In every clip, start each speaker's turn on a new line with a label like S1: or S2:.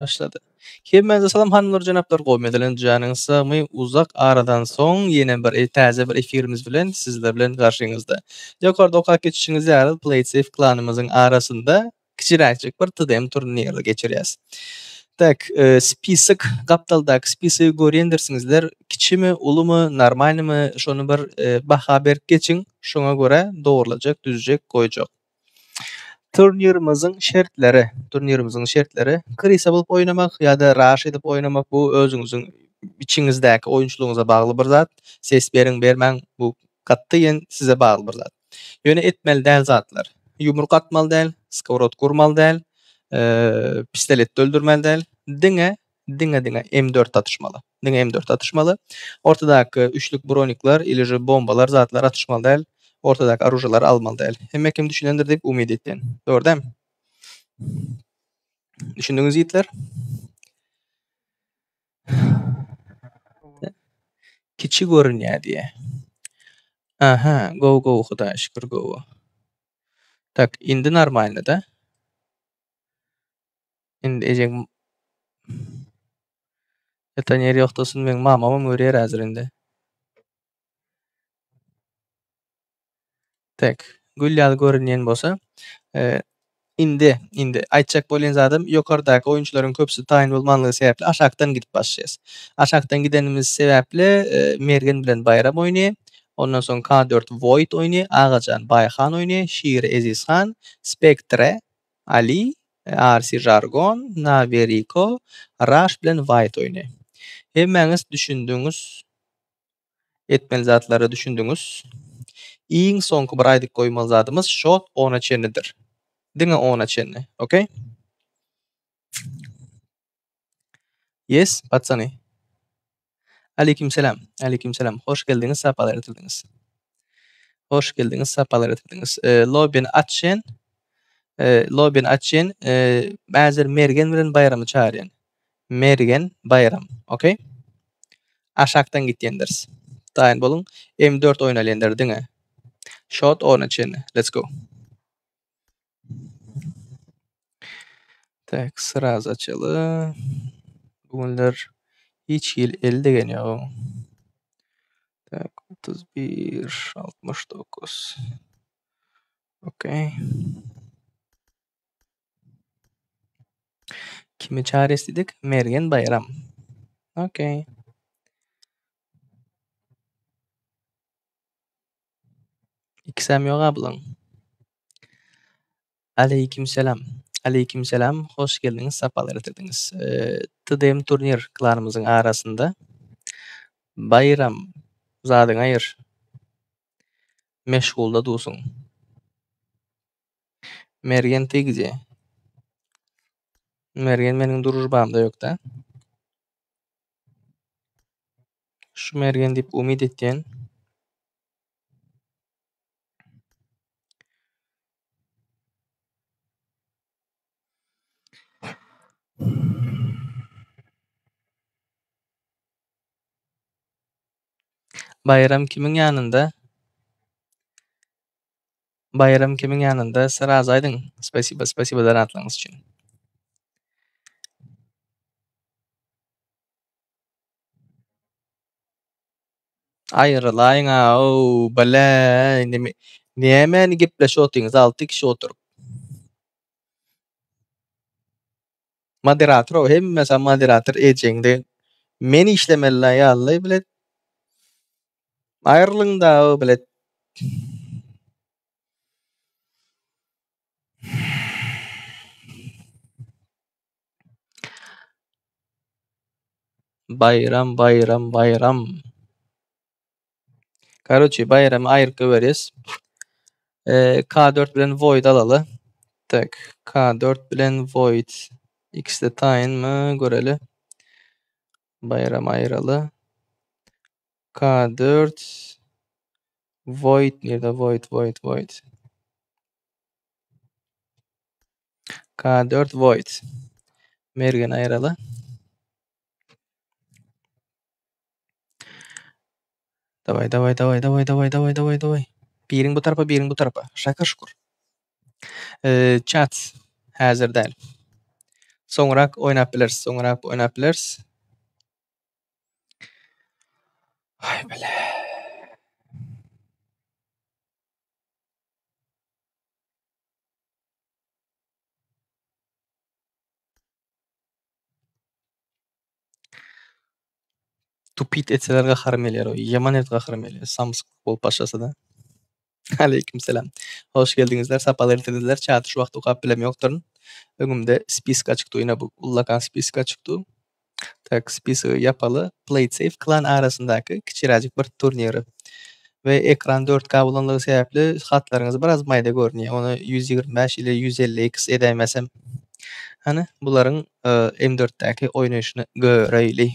S1: Başlady. Hemmäňize salam hanymlar jenaplar gowy meselen janyňyz sagmy uzak aradan soň ýene bir täze bir efirimiz bilen sizler bilen garşyňyzda. Ýokarda okap geçişiňiz ýaly PlaySafe klanymyzyň arasynda kiçiräkjik bir TDM turniri geçirýäs. Tak spisok gapdaldaky spisogy görýändirsiňizler kiçimi ulumy normalnymy şony bir baha berip geçiň şoňa görä dogrulajak düzjek goýjak. Turnirimiziň şertleri, Turnirimiziň şertleri, Krysa bolup oýnamak ýa-da Rush edip oýnamak bu özüňiziň içiňizdäki oýunçylygyňyza bagly bir zat. Ses beriň bermäň bu gattyýen size bagly bir zat. Ýöne etmeli däl zatlar, ýumruk atmaly däl, skowrodka urmaly däl, pistoletde öldürmeli däl, diňe diňe diňe M dört atyşmaly. Diňe M dört atyşmaly. Ortadaky üçlük bronikler ili же bombalar zatlar atyşmaly däl. Ortadaky oružalary almaly däl. Hemme kim düşünendir diýip umyt etýän. Dogry dämi? Düşündiňiz ýigitler? Kiçi görünýär diýýä. Aha, gowy gowy Hudaýa şükür gowy. Tak, indi normalny da. Indi ejeň Ýatan ýeri ýokdasyn meň mamamam görýär häzir indi. Tek gül ýaly görünýän bolsa, indi indi aýtjak bolýan zadym ýokardaky oýunçylaryň köpüsi taýyn bolmanlygy sebäpli aşakdan gidip başlaýas. Aşakdan gidenimiz sebäpli Mergen bilen Baýram oýny, ondan soň K dört Void oýny, Agajan Baýhan oýny, Şiri Ezizhan, Spektre Ali, RC Jargon, Naveriko, Rush bilen White oýny. Hemmäňiz düşündiňiz. Etmeli zatlara düşündiňiz. Iň soňky bir aýdyp goýmaly zadymyz şot ona çenlidir. Diňe ona çenli. Okey? Yes, patsany. Aleýkim selam. Aleýkim selam. Hoş geldiňiz, sapalar getirdiňiz. Hoş geldiňiz, sapalar getirdiňiz. Lobini açýan. Lobini açýan. Häzir Mergen bilen Baýramy çagyrýan. Mergen, Baýram. Okey? Aşakdan gitýändiris. Taýyn boluň. M4 oýnalýandyr diňe. Şot ona çenli. Let's go. Tak, sraz açaly. Bu günler hiç hili el degen ýok. Tak, 31, 69. Okey. Kimi çaresi diýdik? Mergen Baýram. Okey. Ikisem ýok ablaň. Aleýkim selam. Aleýkim selam. Hoş geldiňiz, sapalar getirdiňiz. TDM turnir klanymyzyň arasynda Baýram zadyňy aýyr. Meşgulda dusuň. Mergen ty gde? Mergen meniň družbamda ýokda. Şu Mergen diýip umyt etýän. Baýram kimiň ýanynda? Baýram kimiň ýanynda? Sraz aýdyň. Spasibo, spasibo donatlaryňyz üçin. Aýrylaýyň-a-ow, bile, indi nämäni gepleşip otyňyz, alty kişi oturyp. Moderator-ow, hemmesi moderator ejeňde. Men işlemeli-la ýaly, bile. Aýrylyň-da-ow, bile. Baýram, Baýram, Baýram. Karoçi, Baýramy aýryp goýberýäs. K4 bilen Void alaly. Tak, K4 bilen Void. Ikisi-de taýynmy? Göreli. Baýramy aýyraly. K4 Void nirde? Void, Void, Void. K4 Void. Mergeni aýyraly. Daway, daway, daway, daway, daway, daway, daway, daway. Biriň bu tarapa, biriň bu tarapa. Şakir şukur. Chat häzir däl. Soňrak oýnap bileris, soňrak oýnap bileris. Aý bile. Tupit etseler gaharym gelýär. Ýaman et gaharym gelýär. Samsyk bolup başlasa-da. Aleýkim selam. Hoş geldiňizler, sapalar getirdiňizler. Çaty şu wagt okap bilem ýokduryn. Öňümde spisk açyk dur. Ine bu ullakan spisk açyk dur. Tak, spisogy ýapaly. Play it safe klan arasyndaky kiçiräjik bir turniri. We ekran 4K bolanlygy sebäpli hatlaryňyz biraz maýda görünýär. Ony 125 ili 150 x edäýmesem. Hany, bularyň M4-däki oýnaýşyny göreýli.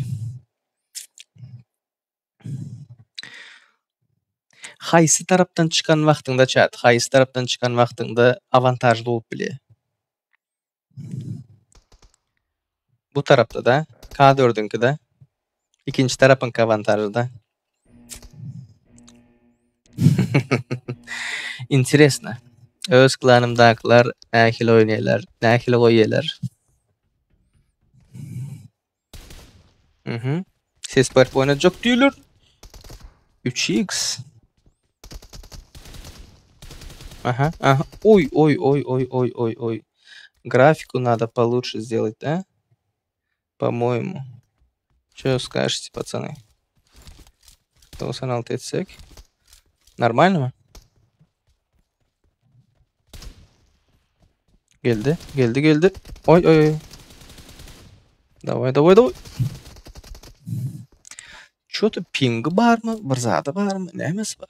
S1: Haýsy tarapdan çykan wagtyňda chat, haýsy tarapdan çykan wagtyňda awantažly bolup bilýär? Bu tarapda-da, K4-üňkide. Ikinji tarapyňky awantažly-da. Interesno. Öz klanymdakylar nähili oýnaýarlar, nähili goýýarlar? Mhm. Ses berip oýnatjak diýler. 3x. Aha, aha. Oý, oý, oý, oý, oý, oý, oý. Графику надо получше сделать, да? По-моему. Чё скажете, пацаны? 96 etsek. Нормально mı? Geldi, geldi, geldi. Oý, oý, oý. Daway, daway, daway. Ço-to pingi barmy, bir zady barmy, nämesi bar?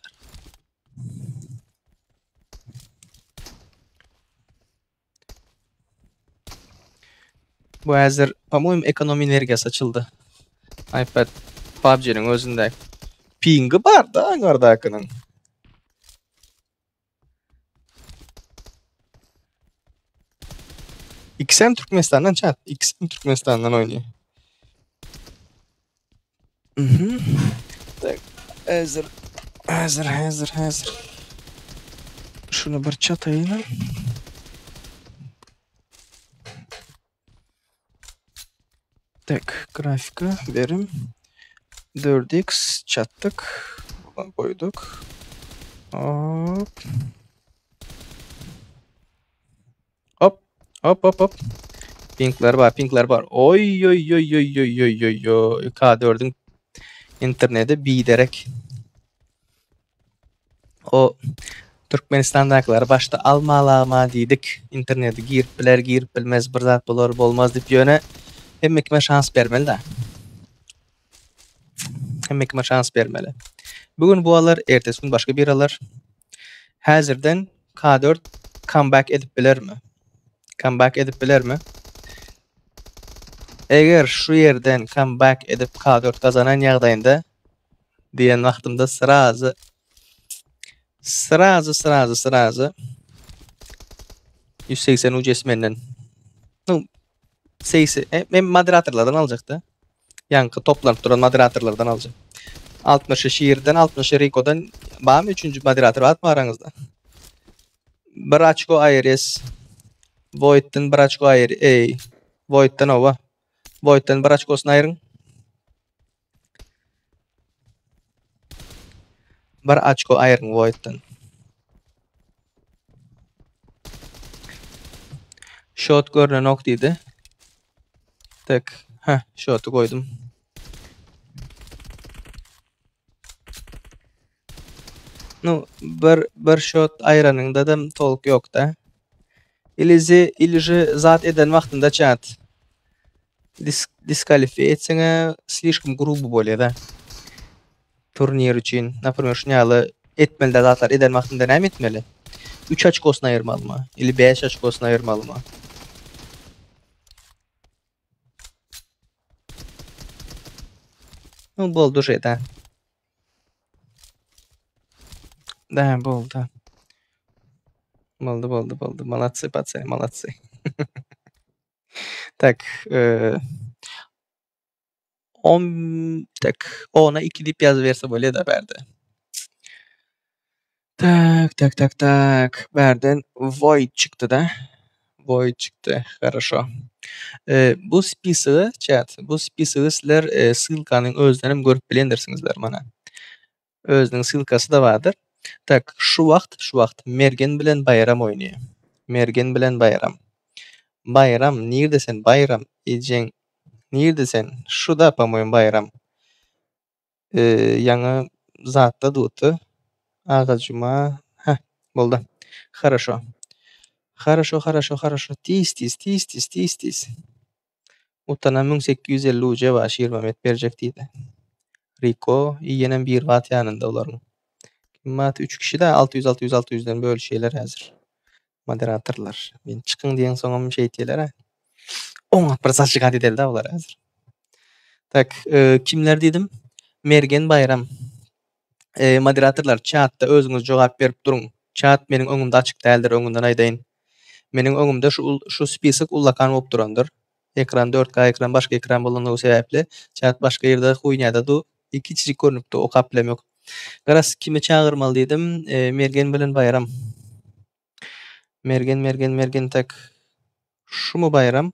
S1: Bu häzir, po-moýemu, ekonom energiýasy açyldy. iPad PUBG-niň özünde pingi bar-da aňardakynyň. Ikisem Türkmenistandan chat. Ikisem Türkmenistandan oýnaýar. Mhm. Tak, häzir, häzir, häzir, häzir. Şuny bir çataýyn. Tak, grafika, verim. 4x çatdyk. Buna goýduk. Hop. Hop, hop, hop, hop. Pinkler bar, pinkler bar. Oý, oý, oý, oý, oý, oý, oý, oý. K4-iň interneti biderek. O Türkmenistandakylar başda alma-alama diýdik. Interneti girip biler, girip bilmez, bir zat bolar, bolmaz diýip ýöne hemme kime şans bermeli da. Hemme kime şans bermeli. Bu gün bu alar, ertesi gün başga biri alar. Häzirden K4 comeback edip bilermi? Comeback edip bilermi? Eger şu ýerden comeback edip K4 gazanan ýagdaýynda diýen wagtymda srazy srazy srazy srazy 180 UC'si menden. Nu, seýsi, e, men moderatorlardan aljakda. Ýaňky toplanyp duran moderatorlardan aljak. 60 Şirden, 60 Rikodan barmy üçünji moderator barmy araňyzda? Bir açko aýyrýas. Void'den bir açko aýyr, ey. Void'den owa. Void'den bir açkosyny aýyryň. Bir açko aýyryň Void'den. Shot görnenok diýdi. Tek, heh, shoty goýdum. Nu, bir bir shot aýyranyňda da tolk ýok-da. Ilizi, iliji zat eden wagtynda chat. Dis diskalifiýe etseňe slişkom grubo bolýar-da. Turnir üçin, naprimýer, şuny ýaly etmeli däl zatlar eden wagtynda näme etmeli? 3 oçkosyny aýyrmalymy? Ili 5 oçkosyny aýyrmalymy? Nu, boldy уже, да. Да, boldy. Boldy, boldy, boldy. Молодцы, пацаны, молодцы. Tak, 10 tak, 10-a 2 diýip ýazyberse bolýar-da bärde. Tak, tak, tak, tak. Bärden Void çykdy-da. Void çykdy. Хорошо. Bu spisogy chat, bu spisogy sizler ssylkanyň özünden hem görüp bilendirsiňizler mana. Özüniň ssylkasy-da bardyr. Tak, şu wagt, şu wagt Mergen bilen Baýram oýnaýar. Mergen bilen Baýram. Baýram, nirde sen Baýram? Ejeň nirde sen? Şu-da, по-моему, Baýram. Ýaňy zatda durdy. Agajyma. Heh, boldy. Хорошо. Хорошо, хорошо, хорошо. Tiz, tiz, tiz, tiz, tiz, tiz. Utana 1850 UC bar Şirmamet berjek diýdi. Riko ýenem bir bat ýanynda olaryň. Kim bat? 3 kişi de 600 600 600-den bölüşýärler häzir. Moderatorlar. Men çykyň diýen soňam şeýtýärler ha. Oňat bir zajigать edeli olar häzir. Tak, kimler diýdim? Mergen Baýram. Moderatorlar chatda özüňiz jogap berip duruň. Chat meniň öňümde açyk däldir, öňünden aýdaýyn. Meniň öňümde şu spisok ullakan bolup durandyr. Ekran 4K ekran başga ekran bolanlygy sebäpli chat başga ýerde huýnýada du kiçijik görnüpdi, okap bilem ýok. Garaz kimi çagyrmaly diýdim? Mergen bilen Baýram. Mergen, Mergen, Mergen tak. Şumu Baýram?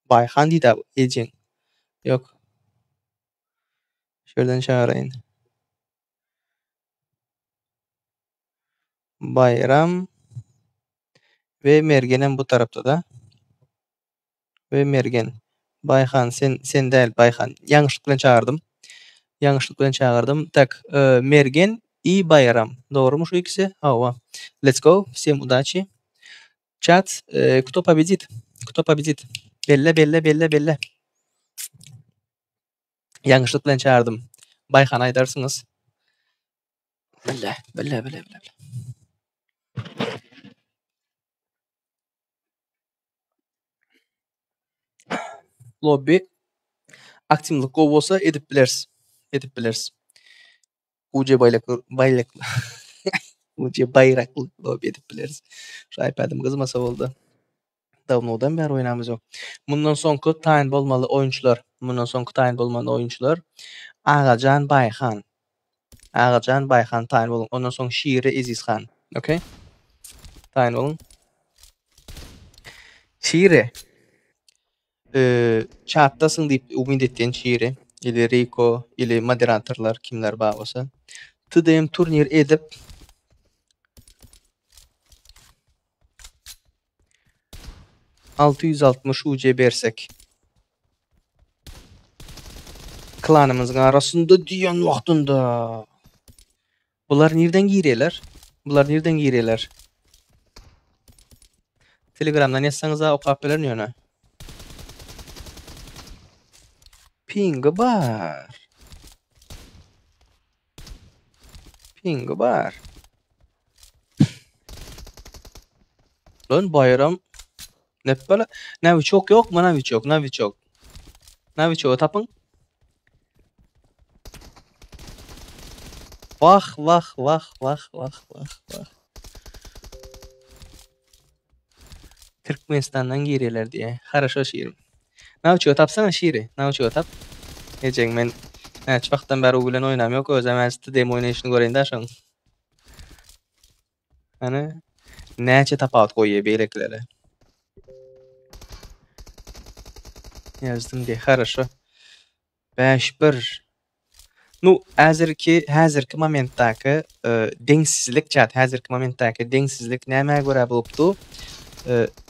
S1: Baýhan diýdi ejeň. Ýok. Şu ýerden çagyraýyn. Baýram we Mergenem bu tarapda da. We Mergen. Baýhan sen sen däl Baýhan. Ýalňyşlyk bilen çagyrdym. Ýalňyşlyk bilen çagyrdym. Tak, Mergen i Baýram. Dogrymy şu ikisi? Hawa. Let's go. Всем удачи. Chat, кто победит? Кто победит? Belle, belle, belle, belle. Ýalňyşlyk bilen çagyrdym. Baýhan aýdarsyňyz. Belle, belle, belle, belle. Lobby aktiwlik gowy bolsa edip bileris. Edip bileris. UC baýrakly baýrakly UC baýrakly lobby edip bileris. Şu iPad'im gyzmasa boldy. Dawnodan bäri oýnamyz ýok. Mundan soňky taýyn bolmaly oýunçylar. Mundan soňky taýyn bolmaly oýunçylar Agajan Baýhan. Agajan Baýhan taýyn boluň. Ondan soň Şiri Ezizhan. Okay? Taýyn boluň. Şiri. Chatdasyň diýip umyt etýän Şiri. Ili Riko, ili moderatorlar kimler bar bolsa. TDM turnir edip 660 UC bersek. Klanymyzyň arasynda diýen wagtynda. Bular nirden girýärler? Bular nirden girýärler? Telegramdan ýazsaňyz okap bilerin ýöne. Pingi bar. Pingi bar. Lan Baýram Näp bala? Novichok ýokmy? Novichok, novichok. Novichogy tapyň. Wah, wah, wah, wah, wah, wah, wah. Türkmenistandan girýärler diýe. Хорошо şirim. Novichogy tapsana şiri. Novichogy tap. Ejeň men näçe wagtdan bäri u bilen oýnam ýok. Özem häzir TDM oýnaýşyny göreýin da şoň. Hany näçe tapawut goýýar beýlekilere. Ýazdym diýe. Хорошо. 5-1. Nu, häzirki häzirki momentdäki deňsizlik chat, häzirki momentdäki deňsizlik nämä görä bolupdy?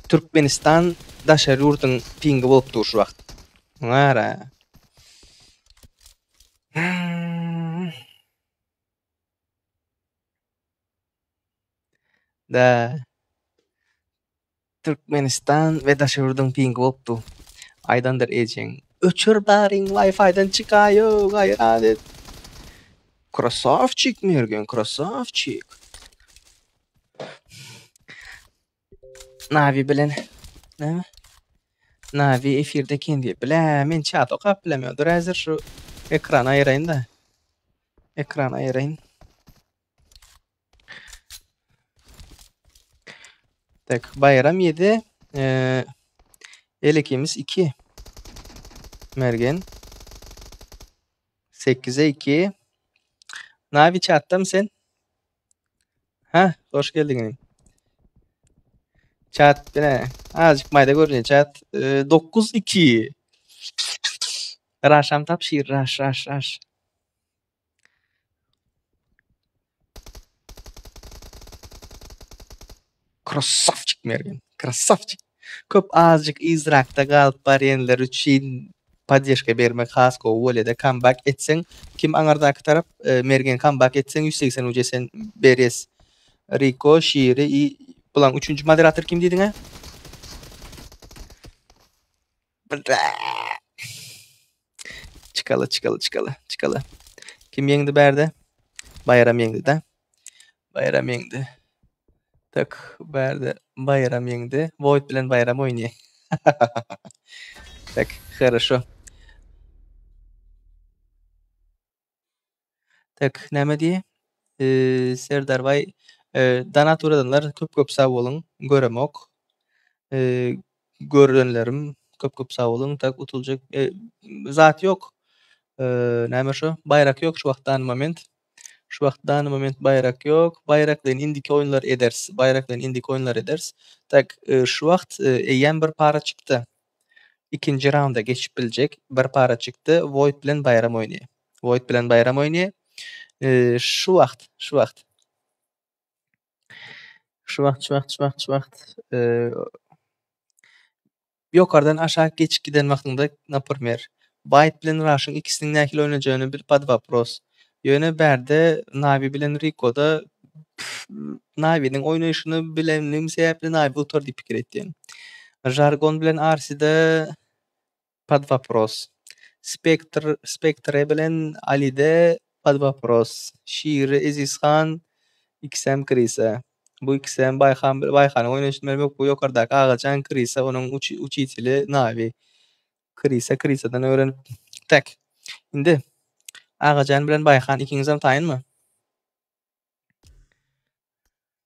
S1: Türkmenistan daşary ýurduň pingi bolupdy şu wagt. Ara. Da. Türkmenistan we daşary ýurduň pingi bolupdy. Aýdandyr ejeň. Öçür baryň Wi-Fi-den çykaýo, gaýrat et. Красавчик Mergen, красавчик. Navi bilen näme? Navi efirde eken diýip. Bilä, men chat okap bilemok. Dur häzir şu ekrany aýyraýyn da. Ekrany aýyraýyn. Tak, Baýram 7, Elekimiz 2. Mergen 8'e 2. Navi chatdamy sen? Ha, hoş geldiň. Chat ine azjyk maýda görünýär chat. 9-2. Raşam tapşyr raş raş raş. Krassawçik Mergen. Krassawçik. Köp azjyk yzrakda galyp barýanlar üçin poddeşka bermek has gowy bolýada. Comeback etseň kim aňardaky tarap Mergen comeback etseň 180 uje sen berýes. Riko, Şiri i bulaň üçünji moderator kim diýdiňä? Çykaly çykaly çykaly çykaly. Kim ýeňdi bärde? Baýram ýeňdi da. Baýram ýeňdi. Tak bärde Baýram ýeňdi. Void bilen Baýram oýnaýar. Tak, хорошо. Tak, näme diýýär? Serdarbaý, donat uradanlar köp köp sag boluň. Göremok. Görenlerim köp köp sag boluň. Tak utuljak zat ýok. Näme şo? Baýrak ýok şu wagt dany moment. Şu wagt dany moment baýrak ýok. Baýraklaýyn indiki oýunlar ederis. Baýraklaýyn indiki oýunlar ederis. Tak, şu wagt eýýäm bir para çykdy. Ikinji raunda geçip biljek bir para çykdy. Void bilen Baýram oýnaýar. Void bilen Baýram oýnaýar. Şu wagt, şu wagt. Şu wagt, şu wagt, şu wagt, şu wagt. Ýokardan aşak geçip giden wagtyňda, naprmer, White bilen Rush-yň ikisiniň nähili oýnajagyny bir pod wopros. Ýöne bärde Navi bilen Rikoda Naviniň oýnaýşyny bilenligim sebäpli Navi utar diýip pikir etýän. Jargon bilen Arsi-de pod wopros. Spektr Spektre bilen Alide pod wopros. Şiri Ezizhan ikisem krisa. Bu ikisem Baýhan Baýhanyň oýnaýşyny bilmek bu ýokardaky Agajan krisa onuň uçiteli Navi. Krisa krisadan öwrenip. Tak. Indi Agajan bilen Baýhan ikiňizem taýynmy?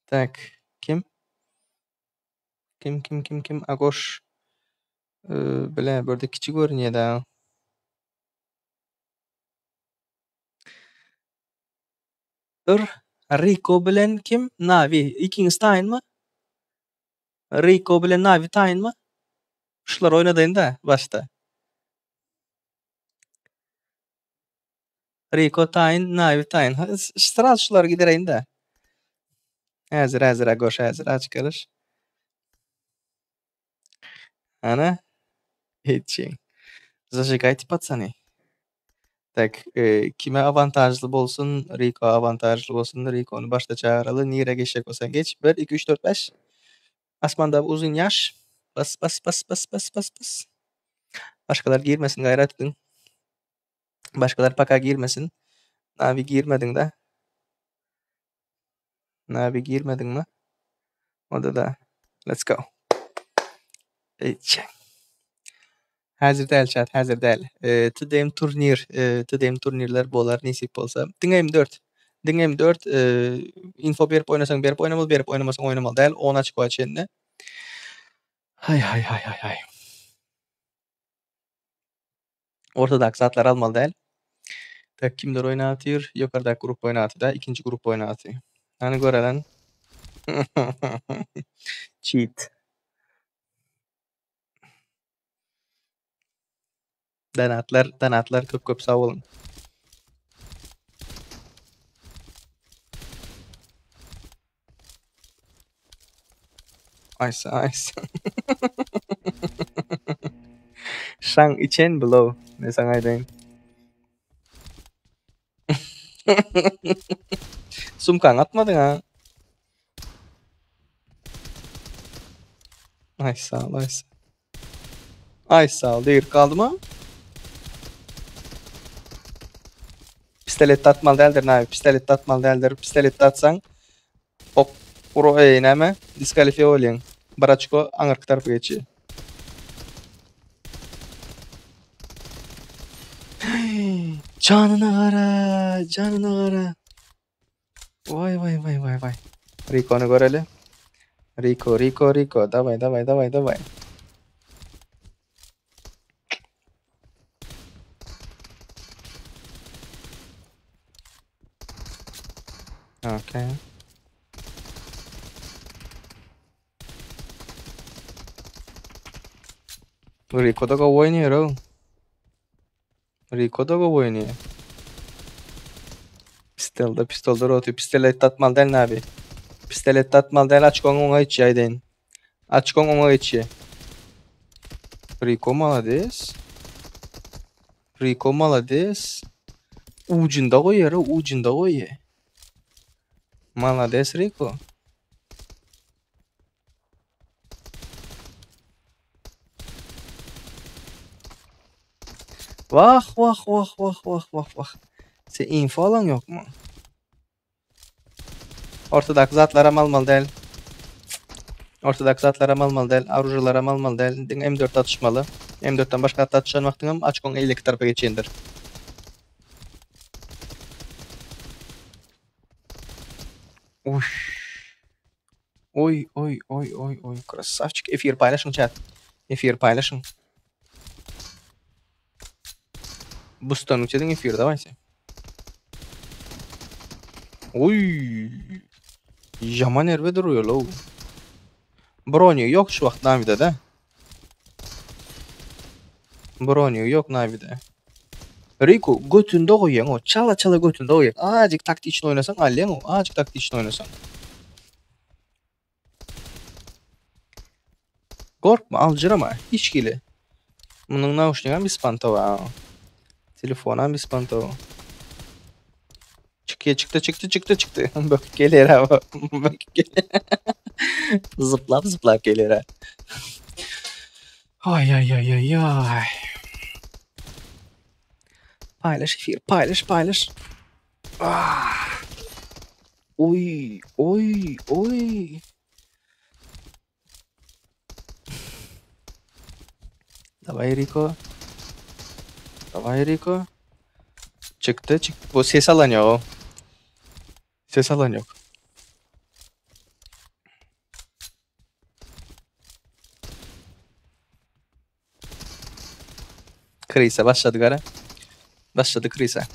S1: Tak. Kim? Kim kim kim kim Agoş bile berde kiçi görünýär da. Dur. Riko bilen kim? Navi. Ikiňiz taýynmy? Riko bilen Navi taýynmy? Şulary oýnadaýyn da başda. Riko taýyn, Navi taýyn. Sraz şulary gidereýin da. Häzir, häzir Agoş, häzir aç garaş. Ana. Etjeň. Zajigайте, пацаны. Tak, kime awantažly bolsun, Riko awantažly bolsun, Rikony başda çagyraly. Nirä geçjek bolsaň geç. 1, 2, 3, 4, 5. Asmanda uzyn ýaş. Bas, bas, bas, bas, bas, bas, bas. Başgalar girmesin, gaýrat ediň. Başgalar paka girmesin. Navi girmediň da. Navi girmediňmi? Onda da let's go. Eýçe. Häzir däl chat, häzir däl. TDM turnir, TDM turnirler bolar nesip bolsa. Diňe M4. Diňe M4 info berip oýnasaň berip oýnamaly, berip oýnamasaň oýnamaly däl. 10 oçkoa çenli. Haý haý haý haý haý. Ortadaky zatlary almaly däl. Tak kimler oýnatyr? Ýokardaky grup oýnaty da, ikinji grup oýnaty. Hany görelen. Cheat. Donatlar, donatlar köp köp sag boluň. Aýsa, aýsa. Şaň içen blow. Men saňa aýdaýyn. Sumkaňy atmadyň ha. Aý sag ol, aý sag. Aý sag ol, degirip galdymy? Pistoletde atmaly däldir, Nabi. Pistoletde atmaly däldir. Pistoletde atsaň, ok uro eý näme? Diskalifiýa bolýaň. Bir oçko aňyrky tarapa geçýär. Janyna gara, janyna gara. Waý waý waý waý waý. Rikony göreli. Riko, Riko, Riko. Daway, daway, daway, daway. Okay. Riko da gowy oýnaýar-ow. Riko da gowy oýnaýar. Pistolda, pistolda roty. Pistolet atmaly däl Nabi. Pistolet atmaly däl, açkoň oňa geçýär aýdaýyn. Açkoň oňa geçýär. Riko malades. Riko malades. Ujunda goýýar, ujunda goýýar. Malades Riko. Wah wah wah wah wah wah wah. Sen info alan ýokmy? Ortadaky zatlaram almaly däl. Ortadaky zatlaram almaly däl, oružalaram almaly däl. Diňe M4 atyşmaly. M4-den başga zat atyşan wagtyňam açkoň eýleki tarapa geçendir. Uş. Oý oý oý oý oý krasavçik. Efir paýlaşyň chat. Efir paýlaşyň. Bustan uçedin efir dawayse. Oý. Ýaman erbe duruyor low. Broniýa ýok şu wagt Navi'de de. Broniýa ýok Navi'de. Rico götünde goýýaň o. Çala çala götünde goýýaň. Azajyk taktiçni oýnasaň alýaň o. Azajyk taktiçni oýnasaň. Gorkma, aljyrama. Hiç hili. Munuň nauşnigem bespontowy. Telefonam bespontowy. Çykýa çykdy çykdy çykdy çykdy. Böküp gelýär ha. Böküp gelýär. Zıplap zıplap gelýär ha. Ay ay ay ay ay. Paylaş efir, paylaş paylaş. Ah. Oy oy oy. Daway Rico. Daway Rico. Çıktı çıktı. Bu ses alan yok. Ses alan yok. Krize başladı gara. Başladı krize.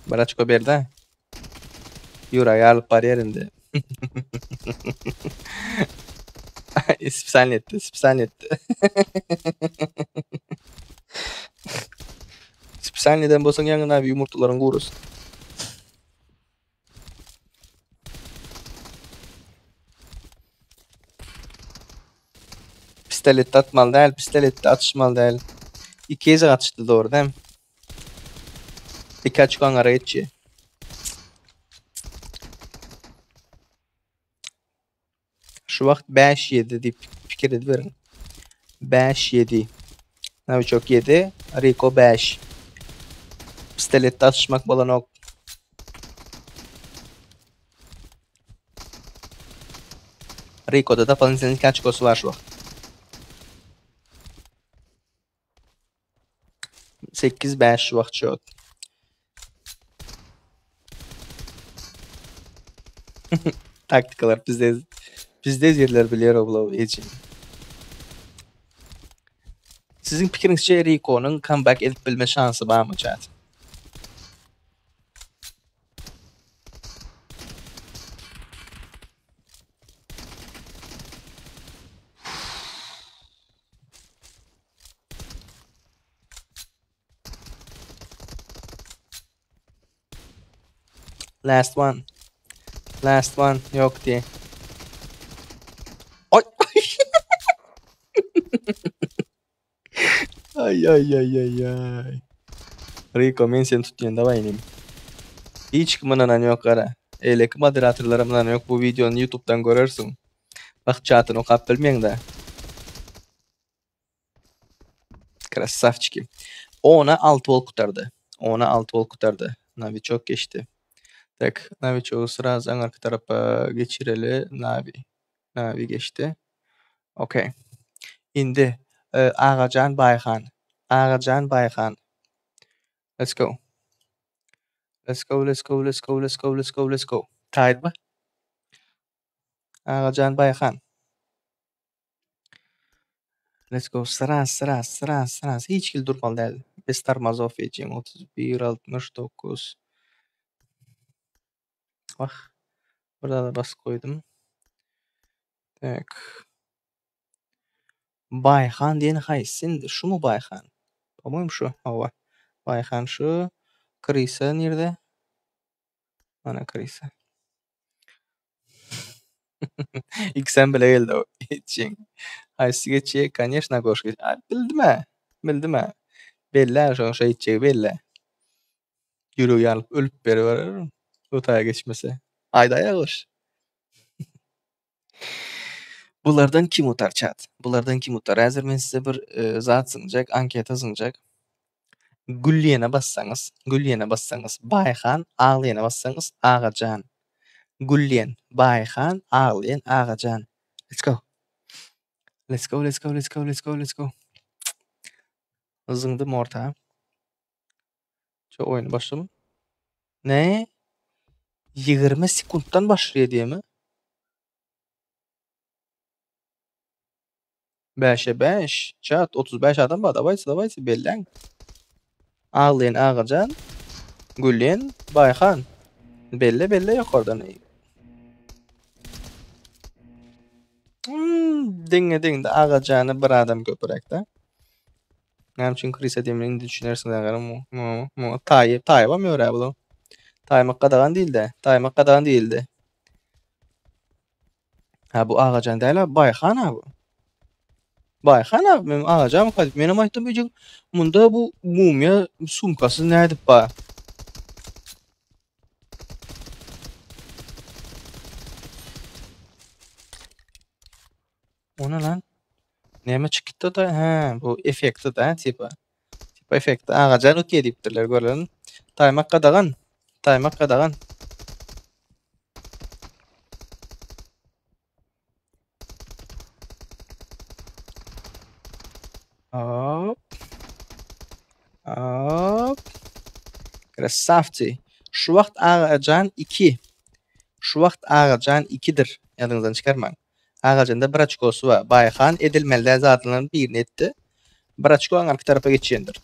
S1: Baraçko berdi. Yura alyp barýar indi. Spesialny etdi, spesialny etdi. Spesialny eden bolsaň ýaňy abi ýumurtalaryň gurusyn. Pistoletde atmaly däl, pistoletde atyşmaly däl. Iki gezek atyşdy dogry däl. Iki açyk aňara geçýär. Şu wagt 5-7 diýip pikir ediberiň. 5-7. Novichok 7, Rico 5. Pistoletde atyşmak bolanok. Rico'da da Palinse'nin 2 açkosu var şu wagt. 8-5 şu wagt şu. Taktikalar bizde bizde yerler bilýär obla ejin. Siziň pikiriňizçe Rico'nyň comeback edip bilme şansy barmy chat? Last one. Last one. Yok diye. Ay. Ay ay ay ay ay. Rico men seni tutýan daway inim. Hiç kim ynanan ýok gara. Eýleki moderatorlaram ynanan ýok bu wideony YouTube'dan görersiň. Bak chatyny okap bilmeýäň-de. Krasavçiki. Ona 6 bolup gutardy. Ona 6 bolup gutardy. Novichok geçdi. Tak, Novichok'u sraz aňarky tarapa geçireli. Navi. Navi geçdi. Okey. Indi e, Agajan Bayhan. Agajan Bayhan. Let's go. Let's go, let's go, let's go, let's go, let's go, let's go. Taýynmy? Agajan Bayhan. Let's go. Sraz, sraz, sraz, sraz. Hiç hili durmaly däl. Bez тормозов edeceğim. 31, 69. Wah. Burada da basyp koydum. Tak. Baýhan diýeni haýsy indi? Şumy Baýhan? Po-moýmu şu. Hawa. Baýhan şu. Krisa nirde? Mana Krisa. Ikisem bile geldi. Geçjeň. Haýsy geçjek? Koneşna goş geç. Bildim-ä. Bildim-ä. Belli-ä şoň şeýtjegi belli. Ýüregi ýanyp ölüp beriberer. O taýa geçmese. Aýdaý goş. Bulardan kim utar chat? Bulardan kim utar? Häzir men size bir e, zat zyňjak, anketa zyňjak. Gülýene bassaňyz, Gülýene bassaňyz, Baýhan, Aglaýana bassaňyz, Agajan. Gülýen, Baýhan, Aglaýan, Agajan. Let's go. Let's go, let's go, let's go, let's go, let's go. Zyňdym orta. Şu oýny başlamy? Ne? 20 sekuntdan başlaýar diýemi? 5'e 5. Chat 35 adam bar. Dawayçy, dawayçy belläň. Aglaýan Agajan, gülýän Baýhan. Belle belle ýokardan. Hmm, deňe deňde Agajany bir adam köpüräk-de. Näme üçin Krisa diýmeli indi düşünersiňiz agaram. Taýy, taýybam ýör-ä bu. Taýmak gadagan diýildi. Taýmak gadagan diýildi. Ha bu Agajan däl, Baýhan ha bu. Baýhan ha, men Agajan kadyp. Menem aýtdym öýjük. Munda bu mumya sumkasy nädip bar? O ne lan? Näme çykyp gitdi da? He, bu effekti da tipa. Tipa effekti. Agajan utýa diýipdirler, görlen. Taýmak gadagan. Taýmak gadagan. Hop. Hop. Krasavci. Şu wagt Agajan 2. Şu wagt Agajan 2-dir. Ýadyňyzdan çykarmaň. Agajanda bir oçkosy bar. Baýhan edilmeli däl zatlaryň birini etdi. Bir oçko aňyrky tarapa geçendir.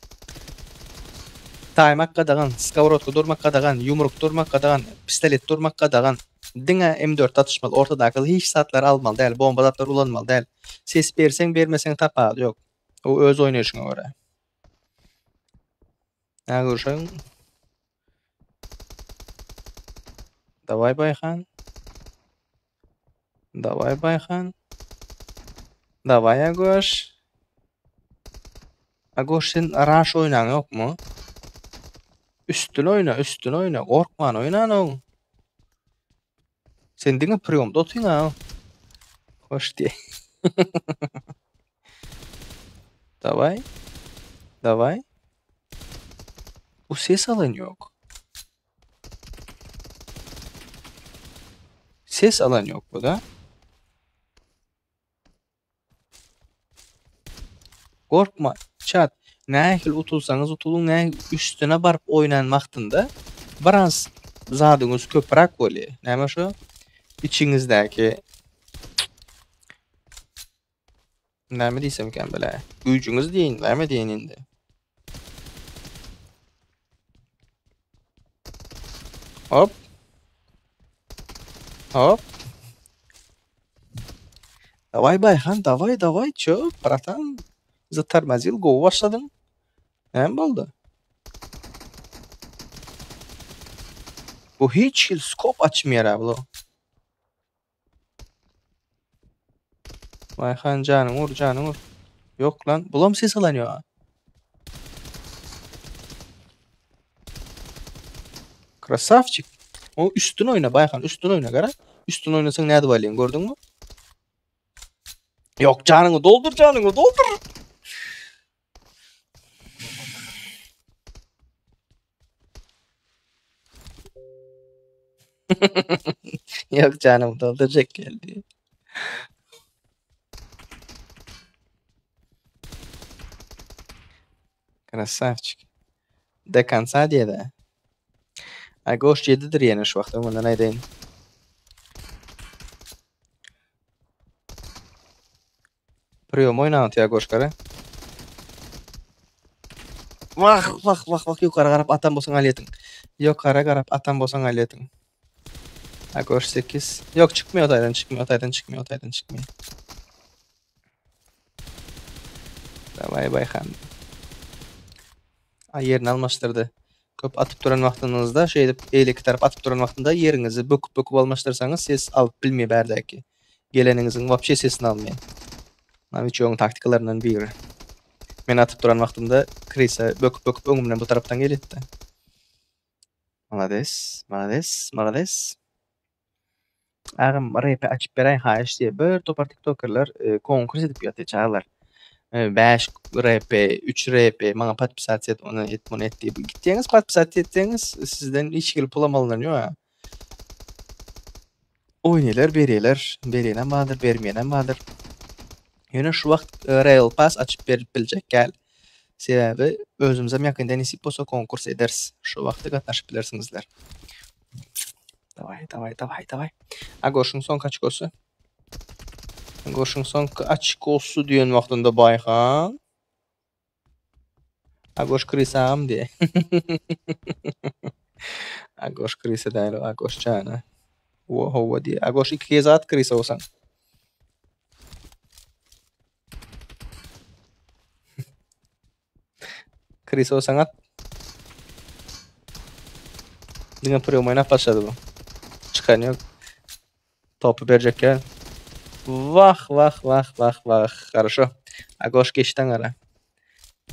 S1: Taýmak gadagan, skowrodka durmak gadagan, ýumruk durmak gadagan, pistolet durmak gadagan. Diňe M4 atyşmaly, ortadaky hiç zatlary almaly däl, bomba zatlary ulanmaly däl. Ses berseň, bermeseň tapawudy ýok. O öz oýnaýşyňa görä. Nä görşeň? Daway Baýhan. Daway Baýhan. Daway Agoş. Agoş sen Rush oýnaň ýokmy? Üstün oýna, üstün oýna, gorkman oýnanyň. Sen diňe priýomda otyň ha. Hoş diýe. Daway. Daway. Bu ses alan ýok. Ses alan ýok bu da. Gorkma, chat. Nähili utulsaňyz utulyň, nähili üstüne baryp oýnan wagtynda biraz zadyňyz köpräk bolýar. Näme şu? Içiňizdäki näme diýsemkäm bile? Güýjüňiz diýeýin, näme diýeýin indi? Hop. Hop. Daway Baýhan, daway, daway, çö, bratan. Zatormozil, gowy başladyň. Näme boldy? Bu hiç hil skop açmaýar bu. Baýhan janyň ur, janyň ur. Ýok lan, bulam ses alan ýok. Krasavçik. O üstün oýna Baýhan, üstün oýna gara. Üstün oýnasaň nädip alýaň, gördüňmi? Ýok, janyňy doldur, janyňy doldur. Ýok, janymy doldurjak geldi. Krasavçik. Do konca diýdi. Agoş 7-dir ýene şu wagt öňünden aýdaýyn. Priýom oýnan atýar Agoş gara. Wah, wah, wah, wah, ýokary garap atan bolsaň alýatyň. Ýokary garap atan bolsaň alýatyň. Agoş 8. Ýok, çykmıyor taýdan, çykmıyor taýdan, çykmıyor taýdan, çykmıyor. Daway Baýhan. A ýerini almaşdyrdy. Köp atyp duran wagtyňyzda şeýdip beýleki tarap atyp duran wagtynda ýeriňizi böküp-böküp almaşdyrsaňyz ses alyp bilmeýär bärdäki. Geleniňiziň wapşe sesini almaýar. Nowiçogyň taktikalaryndan biri. Men atyp duran wagtymda Krisa böküp-böküp öňümden bu tarapdan gelýärdi. Malades, malades, malades. Agam repi açyp beräý haýyş diýip bir topar tiktokerler konkurs edip ýatyr çagalar. 5 rp, 3 rp maňa podpisat et, ony et, muny et diýip. Gitýäňiz podpisat etseňiz sizden hiç hili pulam alynany ýok. Oýnaýlar, berýärler. Berýänem bardyr, bermeýänem bardyr. Ýöne şu wagt Royal Pass açyp berip biljek däl. Sebäbi özümizem ýakynda nesip bolsa konkurs ederis. Şu wagtda gatnaşyp bilersiňizler. Daway, daway, daway, daway. Agoşyň soňky açkosy. Agoşyň soňky açkosy diýen wagtynda Baýhan. Agoş Krisam diýe. Agoş Krisa däl, Agoş jana. Wo, howwa diýe. Agoş iki kez at Krisa bolsaň. Krisa bolsaň at. Diňe prýom oýnap başlady bu. Çykan ýok. Topy berjek ýa. Wah, wah, wah, wah, wah. Хорошо. Agoş geçdi aňara.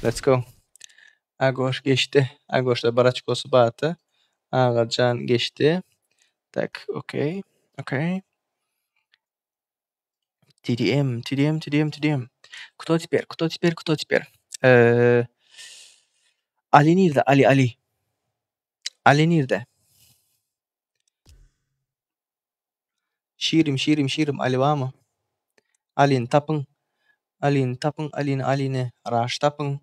S1: Let's go. Agoş geçdi. Agoşda bir oçkosy bardy. Agajan geçdi. Tak, okey. Okey. TDM, TDM, TDM, TDM. Кто теперь? Кто теперь? Кто теперь? Ali nirde? Ali, Ali. Ali nirde? Şirim, Şirim, Şirim, Ali barmy? Alini tapyň. Alini tapyň, Alini, Alini. Raş tapyň.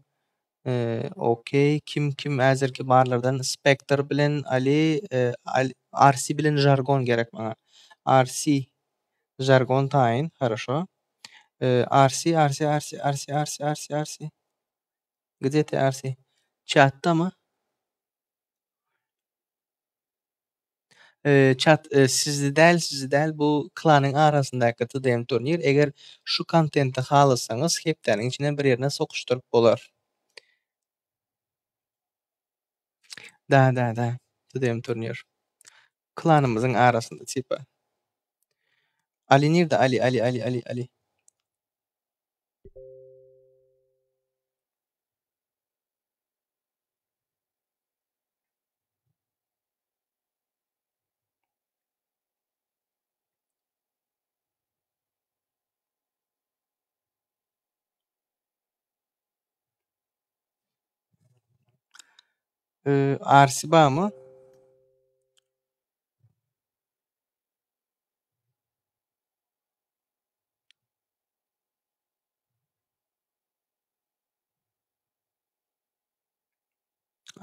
S1: Okey. Kim, kim häzirki barlardan Spectre bilen Ali, Ali, RC bilen Jargon gerek maňa. RC, Jargon taýyn, хорошо. RC, RC, RC, RC, RC, RC, RC. Где ты, RC? Çatdamy? Çat sizde däl, sizde däl bu klanyň arasyndaky TDM turnir. Eger şu kontenti halasaňyz hepdäniň içinde bir ýerine sokuşdyryp bolar. Da, da, da. TDM turnir. Klanymyzyň arasynda tipa. Ali nirde? Ali, Ali, Ali, Ali, Ali. RC barmy?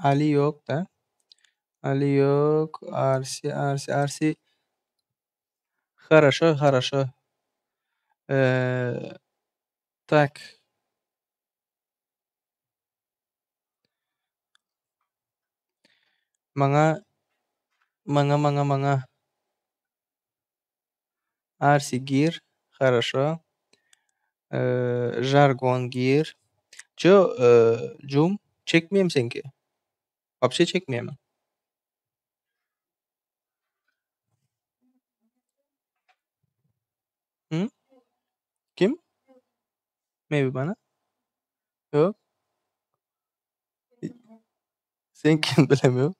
S1: Ali ýok da. Ali ýok. RC, RC, RC. Хорошо, хорошо. Так. Maňa maňa maňa maňa RC gir. Хорошо. Jargon gir. Ço, Cum çekmeýärmi seňki? Вообще çekmeýärmi? Hı? Kim? Maybe bana. Ýok. Seňkini bilemiyorum.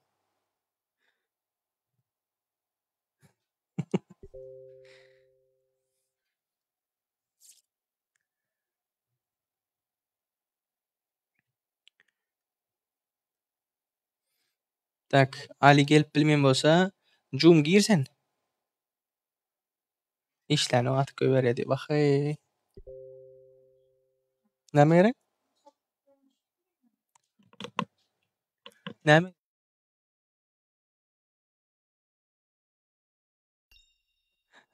S1: Tak, Ali gelip bilmeýän bolsa, Cum gir sen. Işläni atyp goýberýär diýip. Wah-eý. Näme gerek? Näme?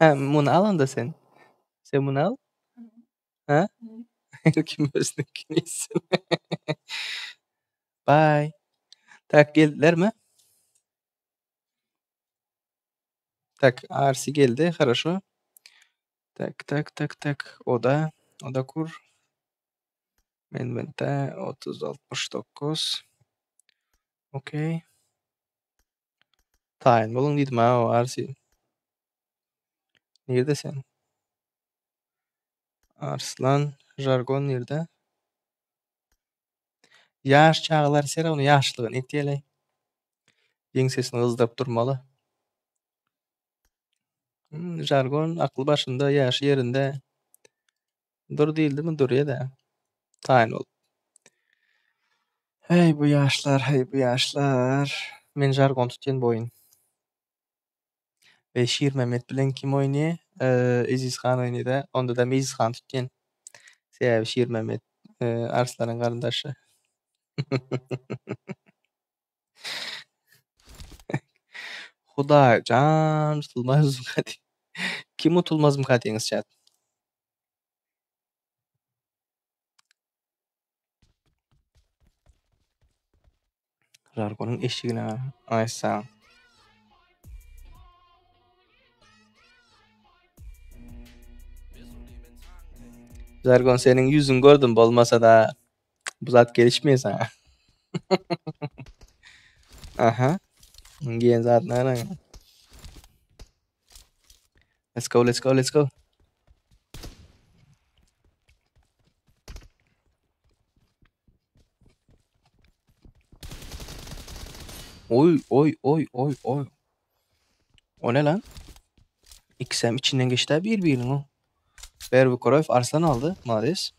S1: Ha, muny al onda sen. Sen muny al. Ha? Kim özüniňkini iýsin. Bye. Tak, geldilermi? Tak, RC geldi. Хорошо. Tak, tak, tak, tak. Oda, oda kur. Men bende 30 69. Okey. Taýyn boluň diýdim ha, Arsi. Nirde sen? Arslan, Jargon nirde? Ýaş çagalar ser ony ýaşlygyny etýäleý. Ýeňsesini gyzdyryp durmaly. Jargon akly başynda, ýaşy ýerinde. Dur diýildimi durýa-da. Taýyn bolup. Heý bu ýaşlar, heý bu ýaşlar. Men jargon tutýan bu oýun. We Şirmämmet bilen kim oýnaýar? Eziz han oýnaýar-da. Onda-da Eziz han tutýan. Sebäbi Şirmämmet Arslanyň garyndaşy. Hudaý jan tutulmazmyka diý. Kim utulmazmyka diýiňiz chat. Žargonyň eşigine aýtsaň. Žargon seniň ýüzüňi gördüm bolmasa-da bu zat gelişmeýär saňa. Aha. Geýen zadyna garaň. Let's go, let's go, let's go. Oý, oý, oý, oý, oý. O ne lan? Ikisem içinden geçdi bir-biriniň o. Berbi Koroýew Arslan aldy. Malades.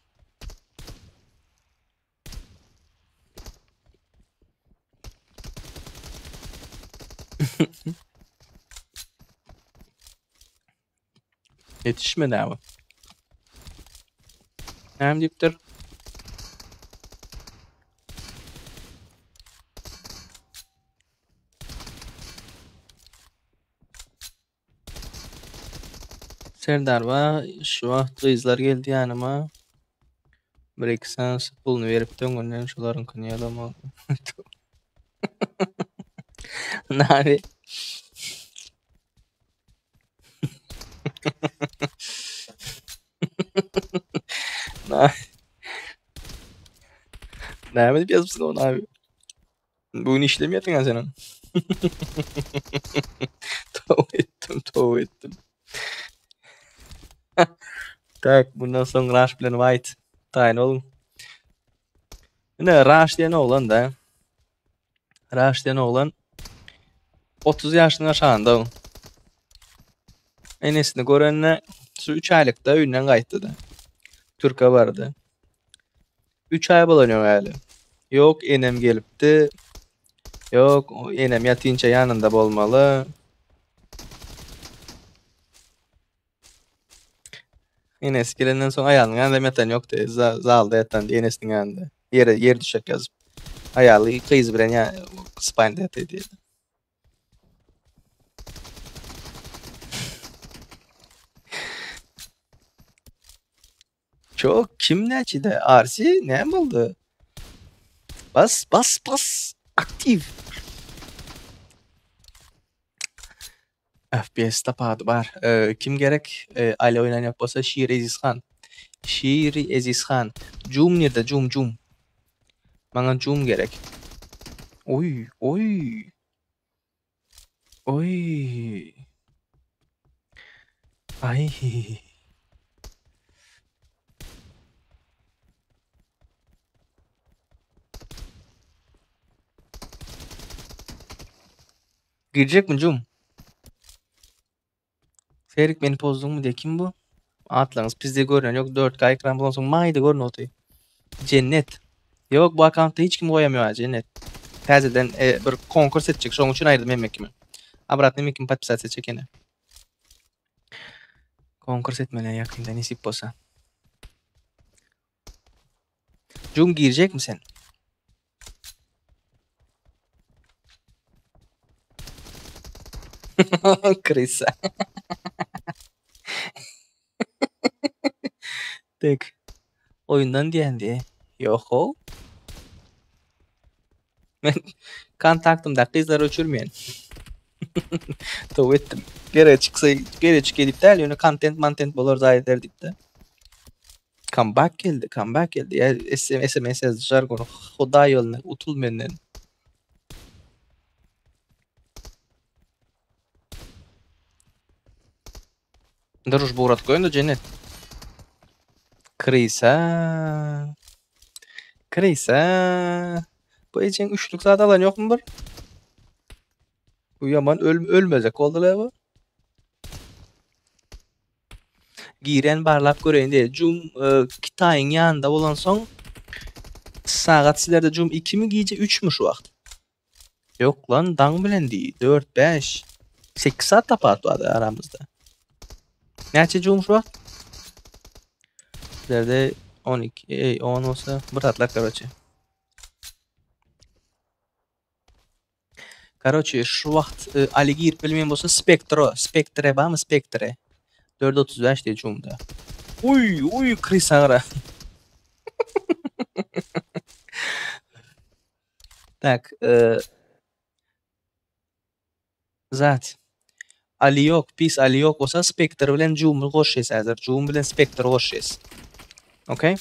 S1: Ýetişmedi abi. Näme diýipdir? Serdar ba, şu wagt gyzlar geldi ýanyma. Bir iki sany puluny beripdi öňünden şolaryňkyny ýalama. Nabi. Näme diýip ýazypsyň ony abi? Bu gün işlemeýärsiň ha senem. Toba etdim, toba etdim. Tak, bundan soň Raş bilen White taýyn boluň. Ine Raş diýen oglan da. Raş diýen oglan 30 ýaşynyň aşagynda. Enesini görende şu 3 aýlykda öýünden gaýtdy da. Türke bardy. 3 aý bolan ýok häli. Ýok, enem gelipdi. Ýok, enem ýatynça ýanynda bolmaly. Enesi gelenden soň aýalynyň ýanynda ýatan ýokdy. Zalda ýatan enesiniň ýanynda. Ýere ýer düşek ýazyp. Aýaly gyzy bilen ýa spalnda ýatydy. Çok kim näçede? RC näme boldy? Bas bas bas. Aktiw. FPS tapady bar. Kim gerek? Ali oýnan ýok bolsa Şir Ezizhan. Şiri Ezizhan. Jum nirde? Jum jum. Maňa jum gerek. Oý oý. Oý. Aý. Girjekmi Jum? Serik meni pozduňmy diýe kim bu? Atlaryňyz pizde görnen ýok 4K ekran bolansoň maýda görünip otyr. Jennet. Ýok bu akkauntda hiç kim goýamýar Jennet. Täzeden e, bir konkurs etjek şoň üçin aýyrdym hemme kimi. Obratno hemme kimi podpisat etjek ýene. Konkurs etmeli ýakynda nesip bolsa. Jum girjekmi sen? Krysa. Tek. Oýundan diýen diýe. Ýoho. Men kontaktymdaky gyzlary öçürmeýän. Toba etdim. Gerek çyksa, gerek çyk edip däl, ýöne kontent mantent bolar zaý eder diýip-de. Comeback geldi, comeback geldi. Ya SMS ýazdyşar gonu. Hudaý ýoluna utul menden. Druž bu ugradyp goýun-da Jennet. Krisa. Krisa. Bu ejeň üçlük zat alan ýokmy bir? Bu ýaman öl ölmezek boldy-la bu. Giren barlap göreýin diýdi. Jum e, Kitaýyň ýanynda bolansoň sagat sizlerde jum 2 mi gije 3 mi şu wagt? Ýok lan daň bilen diý. 4 5 8 saat tapawut bar aramyzda. Näçe jum şu wagt? Sizlerde 12, ey 10 bolsa bir saatlar karoçe. Karoçe şu wagt e, Ali girip bilmeýän bolsa Spektro, Spektre barmy Spektre? 4.35 diýdi jumda. Uy, uy Chris agra. Tak, e, zat. Ali ýok, pis Ali ýok bolsa Spectre bilen Jumy goşýas häzir. Jum bilen Spectre goşýas. Okey?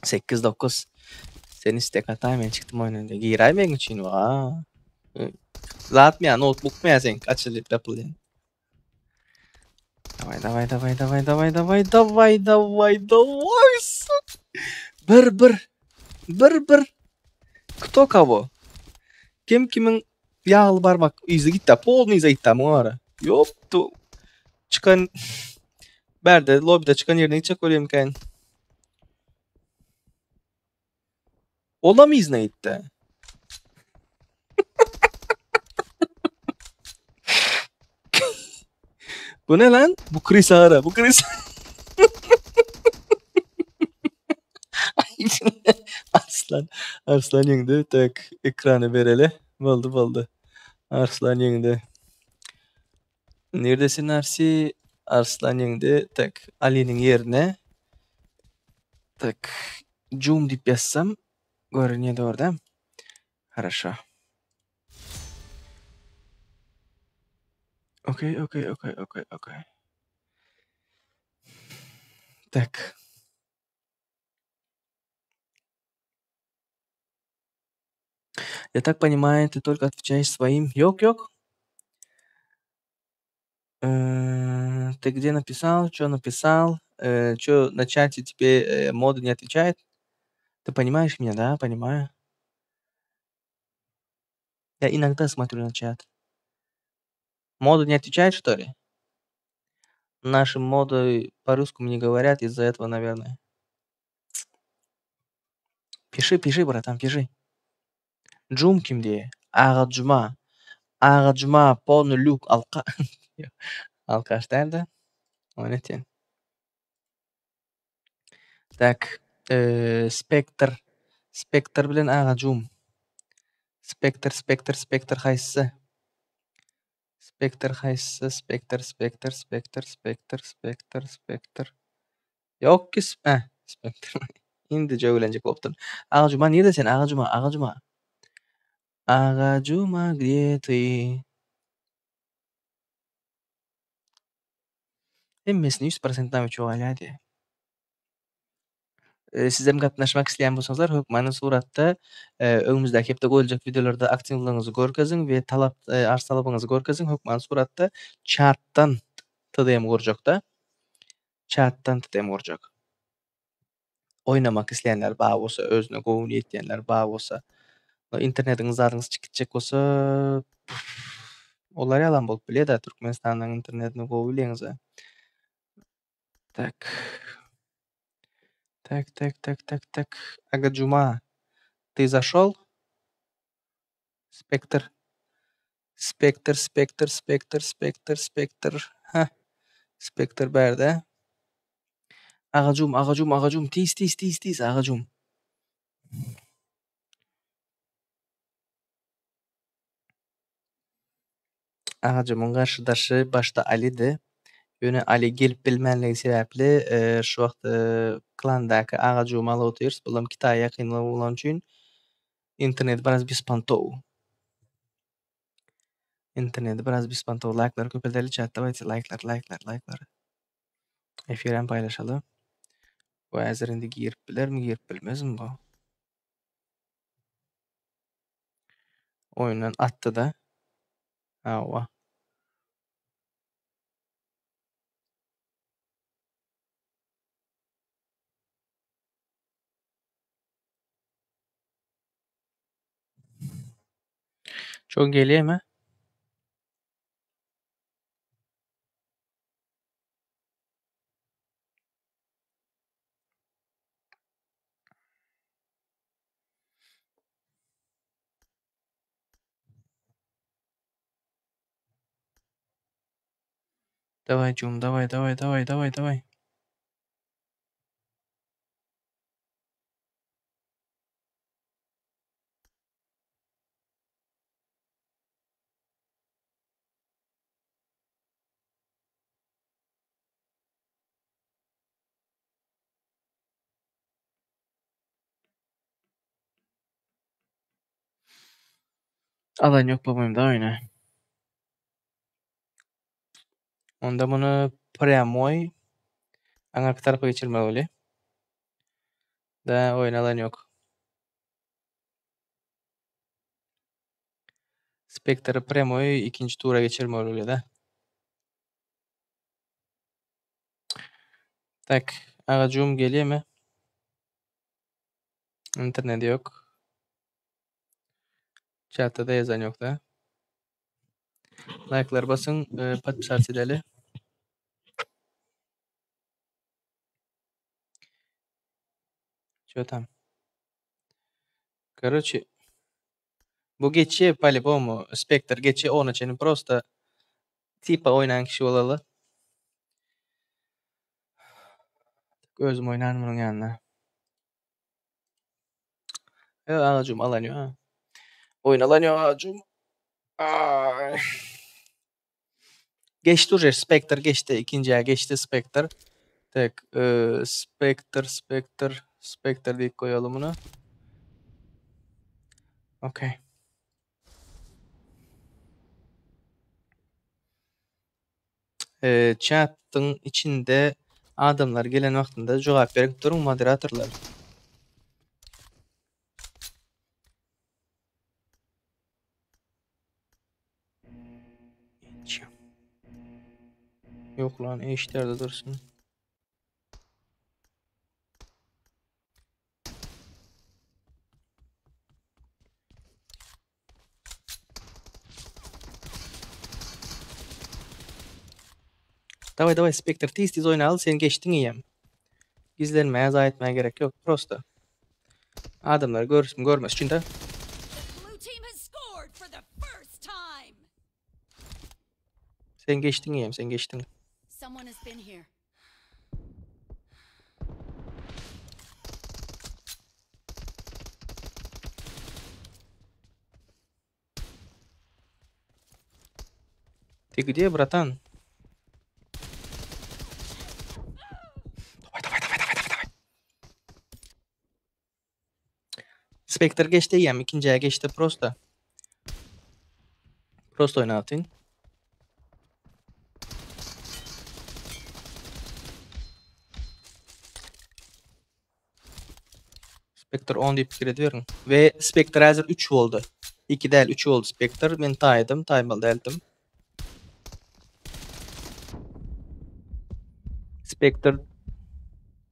S1: 8 9 Sen istek ataý men çykdym oýundan. Giräý meň üçin wa. Zatmy ýa notebookmy ýa seňki açylyp ýapylýan. Daway daway daway daway daway daway daway daway daway. Bir bir. Bir bir. Kto kogo? Kim kimiň ýagly barmak yzy gitdi. Polny yza gitdi muň ara. Ýokdy. Çykan bärde lobbyda çykan ýerine gitjek bolýamkän. Olam yzyna gitdi. Bu ne lan? Bu Chris ara. Bu Chris. Arslan. Arslan ýeňdi. Tak ekrany bereli. Boldy boldy. Arslan ýeňdi. Neredesin Arsi? Arslan ýeňdi. Tak Ali'niň ýerine. Tak Jum diýip ýazsam görünýär orada. Хорошо. Okey, okey, okey, okey, okey. Tak. Я так понимаю, ты только отвечаешь своим "Ýok, ýok". Ты где написал? Чё написал? Чё на чате тебе, мода не отвечает? Ты понимаешь меня, да? Понимаю. Я иногда смотрю на чат. Мода не отвечает, что ли? Наши моды по-русскому не говорят, из-за этого, наверное. Пиши, пиши, братан, пиши. Jum kim diýýär? Agajuma. Agajuma polny lük alka Alkaş däl-de. O nätýän? Tak, Spectre. Spectre bilen Agajum. Spectre, Spectre, Spectre haýsysy? Spectre haýsysy? Spectre, Spectre, Spectre, Spectre, Spectre, Spectre. Ýok ki, eh, Spectre. Indi jöwlenjek bolupdyr. Agajuma nirde sen? Agajuma, Agajuma. Agajuma, где ты? Hemmesini 100% nawiçi alýardy. Sizem gatnaşmak isleýän bolsaňyzlar hökmany suratda öňümizdäki hepde goýuljak wideolarda aktiwligiňizi görkeziň we talap arz talabyňyzy görkeziň hökmany suratda chatdan TDM gurjakda. Chatdan TDM gurjak. Oýnamak isleýänler bar bolsa, özüne gowuny ýetýänler bar bolsa, internetiňiz zadyňyz çykyp gitjek bolsa, olar ýalan bolup bilýär-de Türkmenistanyň internetini gowy bilýäňiz-ä. Tak. Tak, tak, tak, tak, tak. Agajuma, ты зашел? Spectre. Spectre, Spectre, Spectre, Spectre, Spectre. Heh. Spectre bärde. Agajum, Agajum, Agajum. Tiz, tiz, tiz, tiz, Agajum. Agajumyň garşydaşy başda Ali'di. Ýöne Ali gelip bilmänligi sebäpli şu wagt klandaky Agajumy alyp otyrys. Bulam Kitaýa ýakynlygy bolany üçin internet biraz bespontow. Interneti biraz bespontow laýklary köpeldeli chat dawayte laýklar laýklar laýklar. Efirem paýlaşaly. Bu häzir indi girip bilermi girip bilmezmi bu? Oýundan atdy-da. Hawa. Çok gelýärmi? Daway Jum, daway, daway, daway, daway, daway. Alan ýok babam da oýna. Onda muny prýamoý aňyrky tarapa geçirmeli bolýar. Da oýun alan ýok. Spektri prýamoý ikinji tura geçirmeli bolýar da. Tak, agajum gelýärmi? Internet ýok. Chatda da ýazan ýok da. Laýklar basyň, podpisаться edeli. Ço tam? Karoçe bu geçýär po-любому. Spektr geçýär ona çenli prosta tipa oýnan kişi bolaly. Özüm oýnaryn munuň ýanynda. Ýok agajym alan ýok. Oýun alan ýok agajym. Ay. Geçdi uje Spectre geçdi. Ikinjiä geçdi Spectre. Tek e, Spectre Spectre Spectre diýip goýaly muny. Okey. E, Chat'yň içinde adamlar gelen wagtynda jogap berip duruň moderatorlar. Ýok lan eşderde dursun. Daway daway Spectre tiz tiz oýnaly sen geçdiň eýýäm. Gizlenmäge zaý etmäge gerek ýok prosta. Adamlar görsün görmez üçin de.
S2: The blue team has scored for the first time.
S1: Sen geçdiň eýýäm sen geçdiň.
S2: Someone has been here.
S1: Ты где, братан? Давай, давай, давай, давай, давай, давай. Spectre geçdi eýýäm ikinjiä geçdi prosta. Prosta oýnatyn. Spectre 10 diýip pikir ediberiň. We Spectre häzir 3 boldy. 2 däl 3 boldy Spectre. Men taýdym, taýmaly däldim. Spectre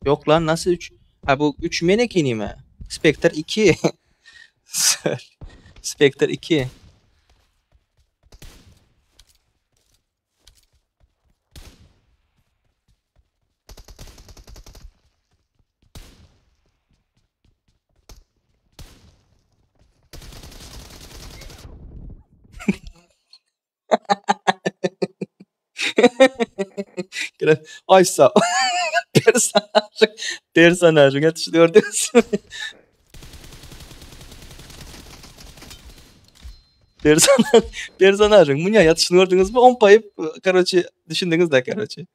S1: Ýok lan nasıl 3? Ha bu 3 men ekenime. Spectre 2. Spectre 2. Aýsa. Personažyň personažyň ýatyşyny gördüňizmi? Personaj personažyň munýa ýatyşyny gördüňizmi? Ompaýyp, karoçe, düşündiňiz-dä, karoçe.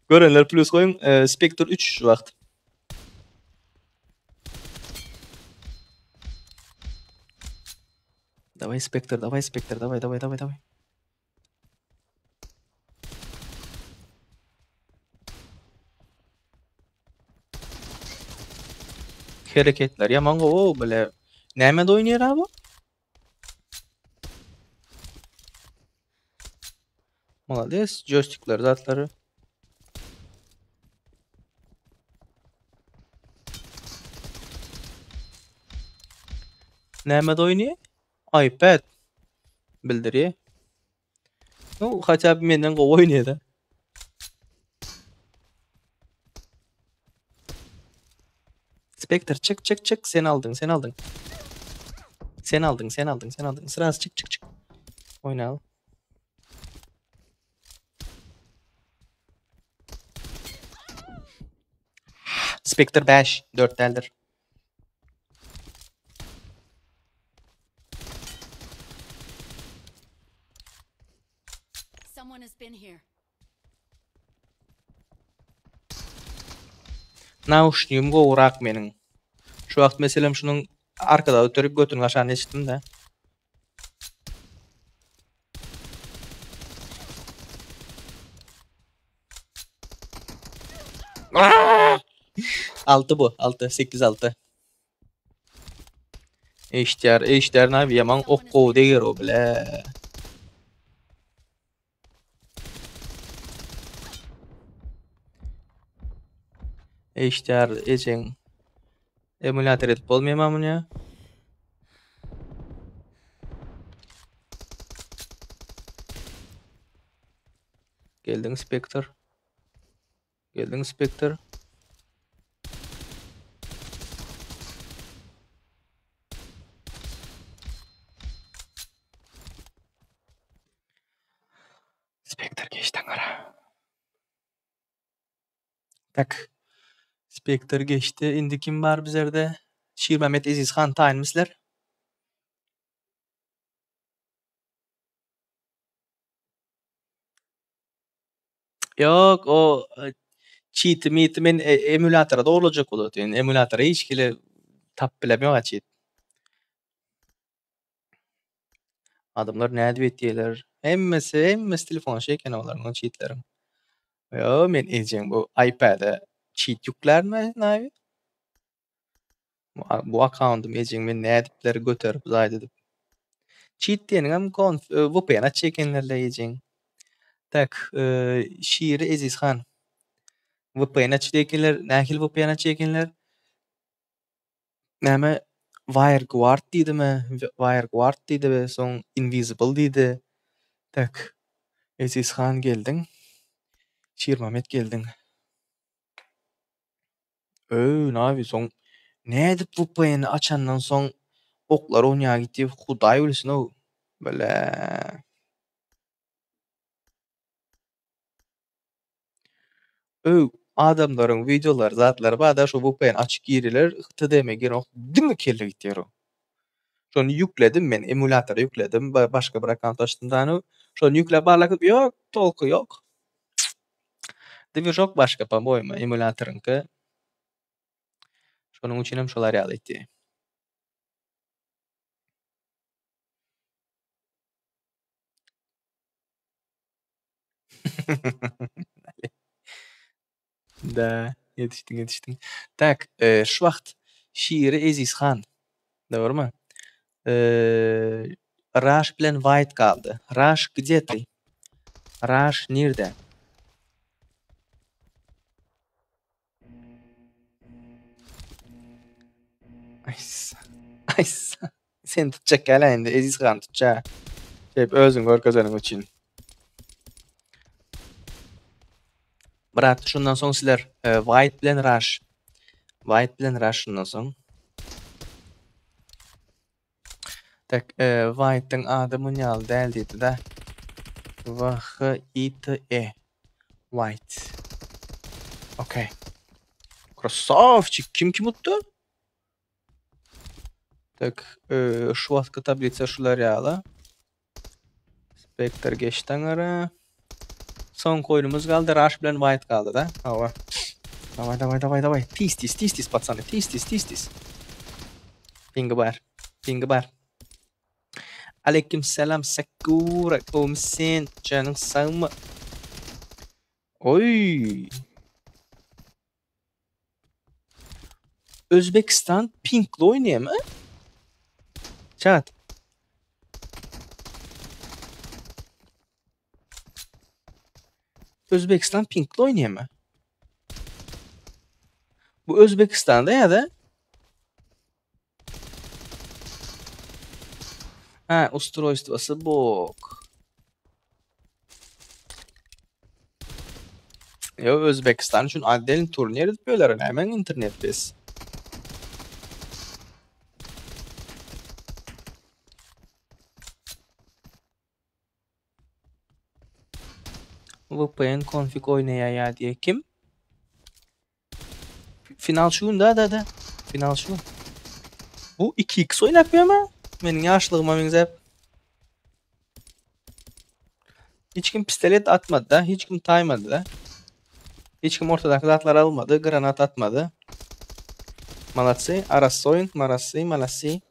S1: Görenler plus goýuň. E, Spectre 3 şu wagt. Daway Spectre, daway Spectre, daway, daway, daway, daway. Hereketler ýaman gowy bile. Nämede oýnaýar bu? Malades, joystickler zatlary. Nämede oýnaýar? iPad bildirýär. Nu, хотя бы menden gowy oýnaýar-da. Spectre çık çık çık sen aldyň sen aldyň. Sen aldyň sen aldyň sen aldyň. Sraz çık çık çık. Oýna al. Spectre 5 4 däldir.
S2: Someone has been here.
S1: Nauşnigim gowurak meniň. Şu wagt meselem şunuň arkada oturyp götüniň aşagyny eşitdim-de. 6 bu. 6 8 6. Eşitýär, eşitýär nabi ýaman ok gowy deger o bile. Eşitýär ejeň. Emulyator edip bolmaýar muny ýa? Geldiň Spectre. Geldiň Spectre. Spectre geçdi aňara. Tak. Spectre geçdi. Indi kim bar bizlerde? Şirmehmet Ezizhan taýynmy sizler? Ýok, o cheat'i mi'ti men emulatora dogrulajak bolat. Yani emulatora hiç hili tap bilemok cheat. Adamlar nädip etýärler? Hemmesi, hemmesi telefon şey eken olaryň o cheatleriň. Ýo, men ejeň bu iPad'e cheat ýüklärmi nabi? Bu akkauntym ejeň men nädipler göterip zaýat edip. Cheat diýeniňem konf VPN açýa ekenler ejeň. Tak, Şiri Ezizhan. VPN açýa ekenler, nähili VPN açýa ekenler? Näme WireGuard diýdimi? WireGuard diýdi we soň Invisible diýdi. Tak. Ezizhan geldiň. Şirmamet geldiň. Öý, nabi soň nädip VPN açandan soň oklar onýa gitdi, Hudaý bilsin o. Bile. Öý, adamlaryň wideolary, zatlary bar-da şu VPN açyk girýärler, TDM giren diňe kelle gitýär o. Şony ýükledim men, emulatora ýükledim, başga bir akkaunt açdym dany. Şony ýükläp barlap, ýok, tolky ýok. Dwijok başga po-moýemu emulatoryňky. Şonuň üçin hem şolar ýaly etdi. Da, ýetişdiň, ýetişdiň. Tak, şu wagt Şiri Ezizhan. Dogrumy? Raş bilen White galdy. Raş, gde ty? Raş nirde? Aýsa. Aýsa. Sen tutjak gel indi Ezizhan tutjak. Şeýp özüň görkezeniň üçin. Brat, şundan soň sizler White bilen Rush. White bilen Rush şundan soň. Tak, White'ın ady munýaly däl diýdi da. V H I T E. White. Okay. Красавчик. Kim kim utdy? Tak, şu wagtky tablitsa şular ýaly. Spectre geçdi aňara. Soňky oýnumyz galdy. Rush bilen White galdy da. Hawa. Daway, daway, daway, daway. Tiz, tiz, tiz, tiz, patsany. Tiz, tiz, tiz, tiz. Pingi bar. Pingi bar. Aleýkim salam Sakura gowmy sen janyň sagmy. Oý. Özbekistan pinkli oýnaýamy? Chat. Özbekistan pinkli oýnaýamy? Bu Özbekistanda ýa-da? Ha, ustroýstwasy bok. Yo, Özbekistan üçin otdelny turnir edip böler, näme internet pes. VPN konfig oýnaýa ýa diýe kim? Final şu gün da da da. Final şu gün. Bu 2x oýnap ýörme? Meniň ýaşlygyma meňzäp. Hiç kim pistolet atmady da, hiç kim taýmady da. Hiç kim ortadaky zatlary almady, granat atmady. Malatsy, arassa oýun, marassy, malassy.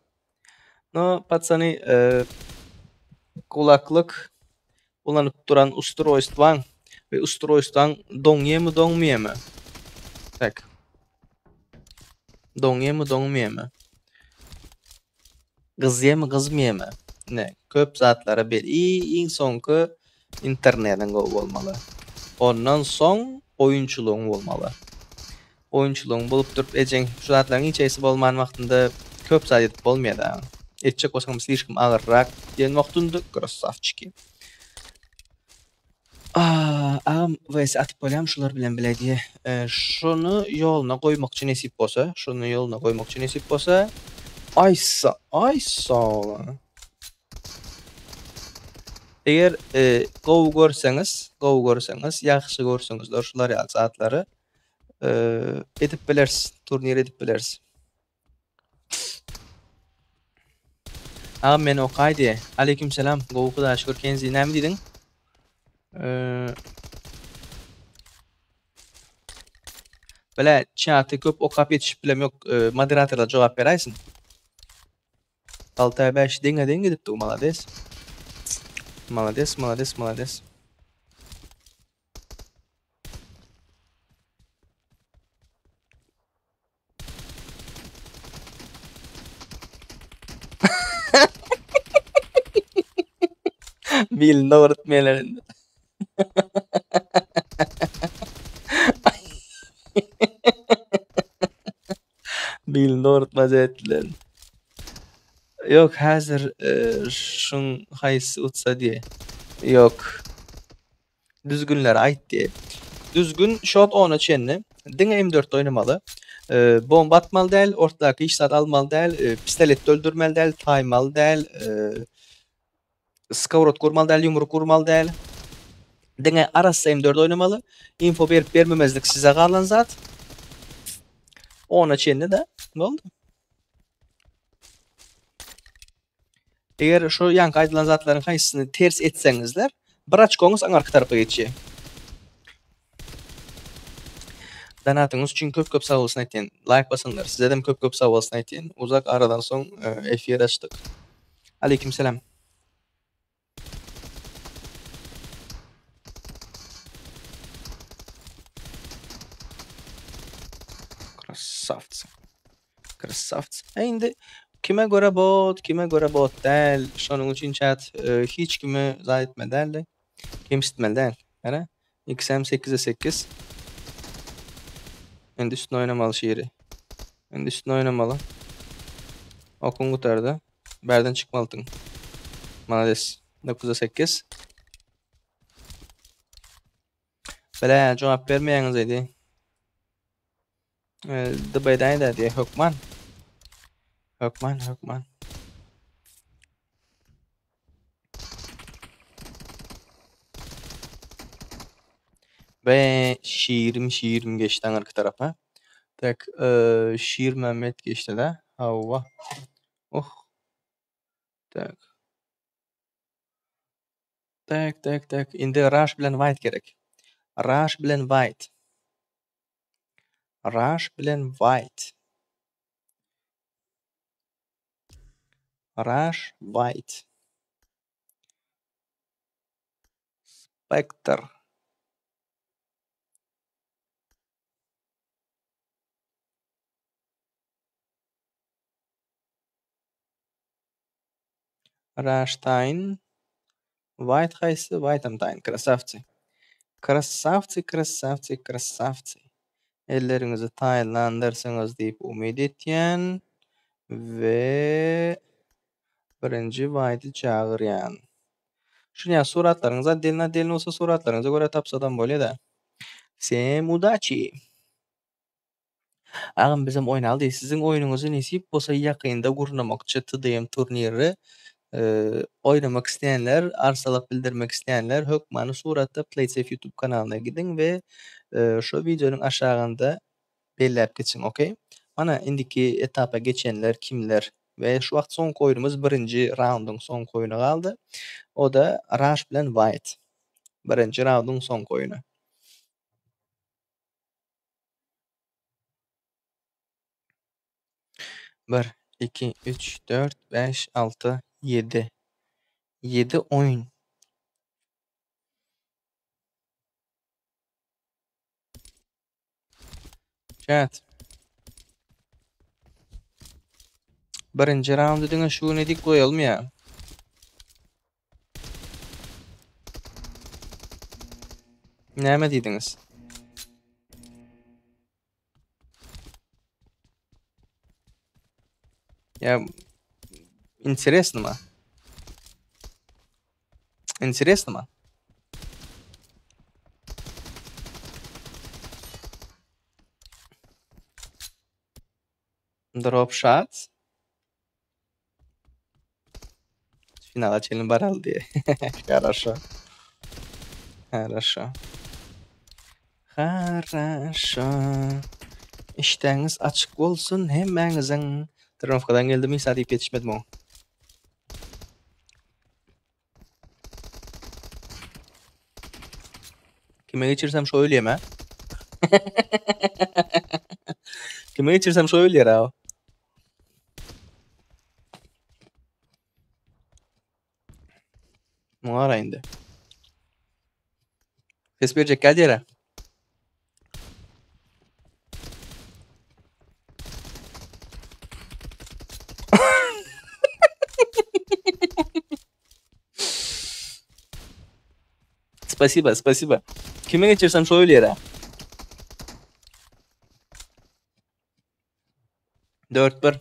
S1: No, patsany, e, kulaklyk ulanyp duran ustroýstwaň we ustroýstwaň doňýamy doňmaýamy? Tak. Doňýamy doňmaýamy? Gyzýamy gyzmaýamy? Ne, köp zatlara bir iň soňky internetiň gowy bolmaly. Ondan soň oýunçylygyň bolmaly. Oýunçylygyň bolup durup ejeň şu zatlaryň hiç haýsy bolman wagtynda köp zat edip bolmaýar da. Etjek bolsaňam slişkom agyrrak diýen wagtynda krassawçiki. Agam vs atyp bolýarmy şular bilen bile diýe. Şuny ýoluna goýmakçy nesip bolsa, şuny ýoluna goýmakçy nesip bolsa. Aýsa, aýsa. Eger gowy görseňiz, gowy görseňiz, ýagşy görseňizler şular ýaly zatlary edip bileris, turnir edip bileris. Agam meni okaý diýe. Aleýkim salam. Gowy Hudaýa şükür Kenzi näme diýdiň? Bile çaty köp okap ýetişip bilem ýok. Moderatorlar jogap beräýsin. Alta bäş deňe deň gidipdi malades. Malades, malades, malades. Bilini dogurtmaýarlar indi. Bilini dogurtmaz etdiler. Ýok, häzir şuň haýsy utsa diýe. Ýok. Düzgünleri aýt diýe. Düzgün şot ona çenli diňe M dörtde oýnamaly. Bomba atmaly däl, ortdaky hiç zat almaly däl, pistoletde öldürmeli däl, taýmaly däl, skowrodka urmaly däl, ýumruk urmaly däl. Diňe arassa M dört oýnamaly. Info berip bermemezlik size galan zat. Ona çenli de boldy. Eger şu ýaňky aýdylan zatlaryň haýsysyny ters etseňizler, bir oçkoňyz aňarky tarapa geçýär. Donatyňyz üçin köp köp sag bolsun aýtýan. Laýk basanlar sizedem köp köp sag bolsun aýtýan. Uzak aradan soň efir açdyk. Aleýkim salam. Krassawcy. Krassawcy. E indi kime göre bot, kime göre bot däl. Şonuň üçin chat e, hiç kimi zat etmeli däldi. Kemsitmeli däl. Ene XM 8'e 8. Indi üstüne oýnamaly şiri. Indi üstüne oýnamaly. Okun gutardy. Bärden çykmalydyň. Malades. 9'a 8. Bile jogap bermeýäňiz edi. Dubaýdan eder diýe hökman. Hökman, hökman. Be şirim şirim geçdi aňyrky tarapa. Tak, Şir Mämmet geçdi de. Hawa. Oh. Tak. Tak, tak, tak. Indi Rush bilen White gerek. Rush bilen White. Rush bilen White. Rush White. Spectre. Rush taýyn. White haýsy? White-am taýyn. Krasawcy. Krasawcy, krasawcy, krasawcy. Elleriňizi taýynlandyrsyňyz diýip umyt etýän we birinji White-y çagyrýan. Şuny ýa suratlaryňyz otdelno otdelno bolsa suratlaryňyza görä tapsadam bolýa-da. Wsem udaçi! Agam bizem oýnaly diý. Siziň oýnuňyzy nesip bolsa ýakynda gurnamakçy TDM turniri. Oýnamak isleýänler, arz-talap bildirmek isleýänler hökmany suratda PlaySafe YouTube kanalyna gidiň we şo wideonyň aşagynda belläp geçiň ok. Mana indiki etapa geçenler kimler we şu wagt soňky oýnumyz birinji raundyň soňky oýny galdy. O-da Rush bilen White. Birinji raundyň soňky oýny. Bir, iki, üç, dört, bäş, alty, ýedi. Ýedi oýun. Chat. Birinji raundy diňe şu gün edip goýalmy ýa? Näme diýdiňiz? Ýa interesnymy? Interesnymy? Drop shot. Finala çenli baraly diýe. Хорошо. Хорошо. Хорошо. Işdäňiz açyk bolsun hemmäňiziň. Trenowkadan geldim hiç zat iýip ýetişmedim oň. Kime geçirsem şo ölýem hä? Kime geçirsem şo ölýär ha. Muňa gara indi. Ses berjek gel ýere. Spasiba, spasiba. Kime geçirsem şo ölýär ha. 4-1.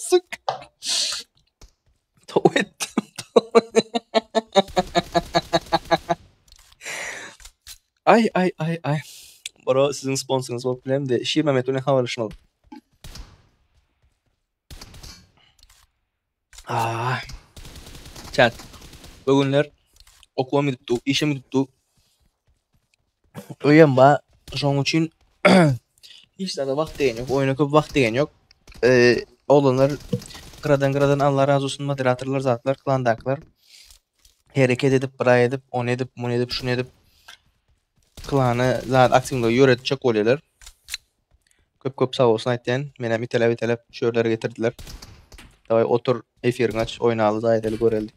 S1: Sık. Tow etdim. Ay ay ay ay. Bro siziň sponsoryňyz bolup bilemdi. Şirmämmet bilen habarlaşmaly. Ah. Chat. Bu günler okuwam gidip dur, işem gidip dur. Öýem bar. Şonuň üçin hiç zada wagt degen ýok. Oýuna köp wagt degen ýok. Ee, oglanlar gyradan gyradan Allah razy bolsun moderatorlar zatlar klandakylar hereket edip bir aý edip ony edip muny edip şuny edip klany zat aktiwligi ýöretjek bolýarlar. Köp köp sag bolsun aýtýan. Menem iteläp iteläp şu ýerlere getirdiler. Daway otur efiriňi aç oýnaly zaý edeli göreli.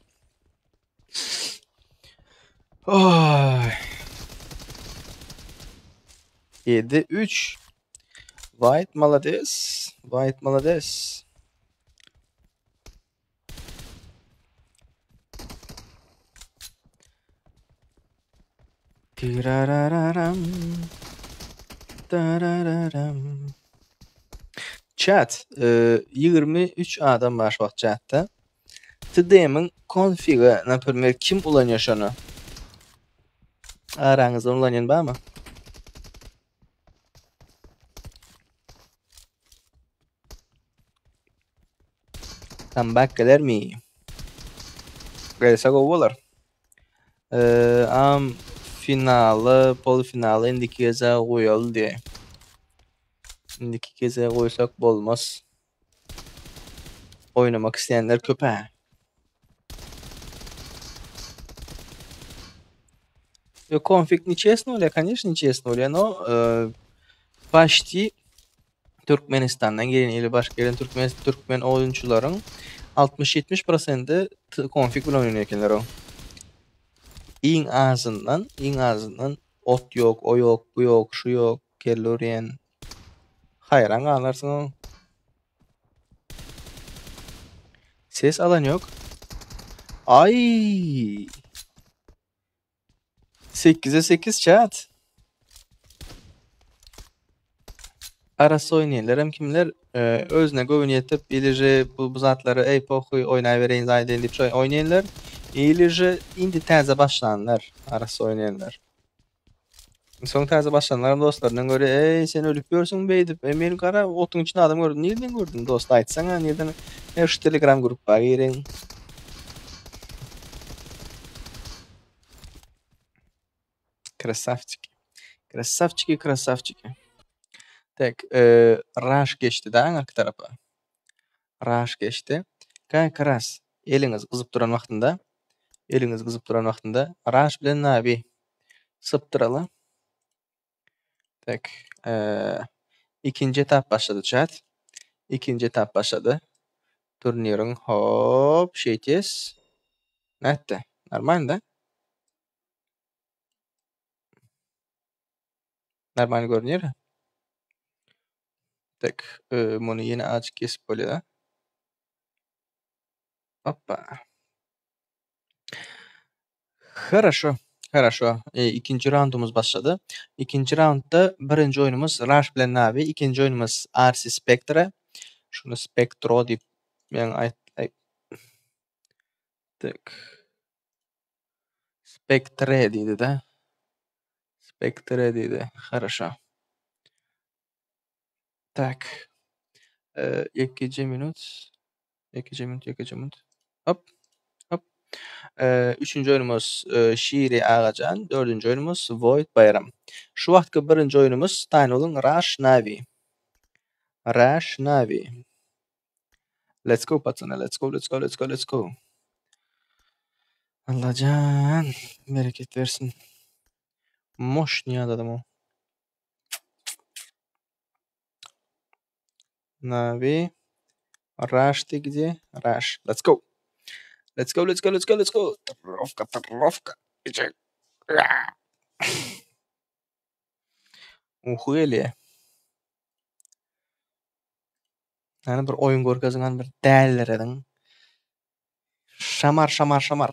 S1: Oy. 7 3 White malades. White malades. Tirarararam. Tarararam. Chat, 23 adam bar şu wagt chatda. TDM-iň konfigi, naprimер, kim ulanýar şony? Araňyzda ulanýan barmy? Comeback gelermi? Gelse gowy bolar. Am finaly, polufinaly indiki geze goýaly diýe. Indiki geze goýsak bolmaz. Oýnamak isleýänler köp-ä. Ýok, konfig nechestno bolýar, конечно, nechestno bolýar, no, почти. Türkmenistandan gelen ili başga gelen türkmen türkmen oýunçylaryň 60-70 prosenti konfig bilen oýnaýan ekenler o. Iň azyndan, iň azyndan ot ýok, o ýok, bu ýok, şu ýok, kelle urýan. Haýran galarsyň o. Ses alan ýok. Ay! 8'e 8 chat. Arassa oýnaýanlar hem kimler e, özüne göwün ýetip ili же bu, bu zatlary ey pohuý oýnaýbereýin zaýdeýin diýip şoý oýnaýanlar ili же indi täze başlanlar arassa oýnaýanlar. Soň täze başlanlar hem dostlaryndan göre ey sen ölüp ýörsüň beýdip e, men gara otuň içinde adam gördüm nirden gördün dost aýtsaňa nirden e, şu telegram gruppa giriň. Krasavçiki. Krasavçiki, krasavçiki. Tek e, Rush geçdi da arka tarapa. Rush geçdi. Как раз eliňiz gyzyp duran wagtynda eliňiz gyzyp duran wagtynda Rush bilen Navi sypdyraly. Tek e, ikinji etap başlady chat. İkinji etap başlady. Turniriň hop şeýtýäs. Nätdi? Normal da? Normal görünýär. Tek e, muny ýene azajyk kesip bolýar. Hoppa. Хорошо, хорошо. E, ikinji raundumyz başlady. Ikinji raundda birinji oýnumyz Rush bilen Navi, ikinji oýnumyz RC Spectre. Şunu Spectro diýip men aýt aý Tek. Spectre diýdi de. Spectre diýdi. Хорошо. Tak. E, ikinji minut. Ikinji minut, ikinji minut. Hop. Hop. E, üçünji oýnumyz e, Şiri Agajan, dördünji oýnumyz Void Bayram. Şu wagtky birinji oýnumyz taýyn boluň Rush Navi. Rush Navi. Let's go пацаны, let's go, let's go, let's go, let's go. Allajan bereket bersin. Мощный adam o. Navi. Rush ты где? Rush. Let's go. Let's go, let's go, let's go, let's go. Trovka, trovka. Uhu gelýär. Ýani bir oýun görkeziň, bir dälirediň. Şamar, şamar, şamar.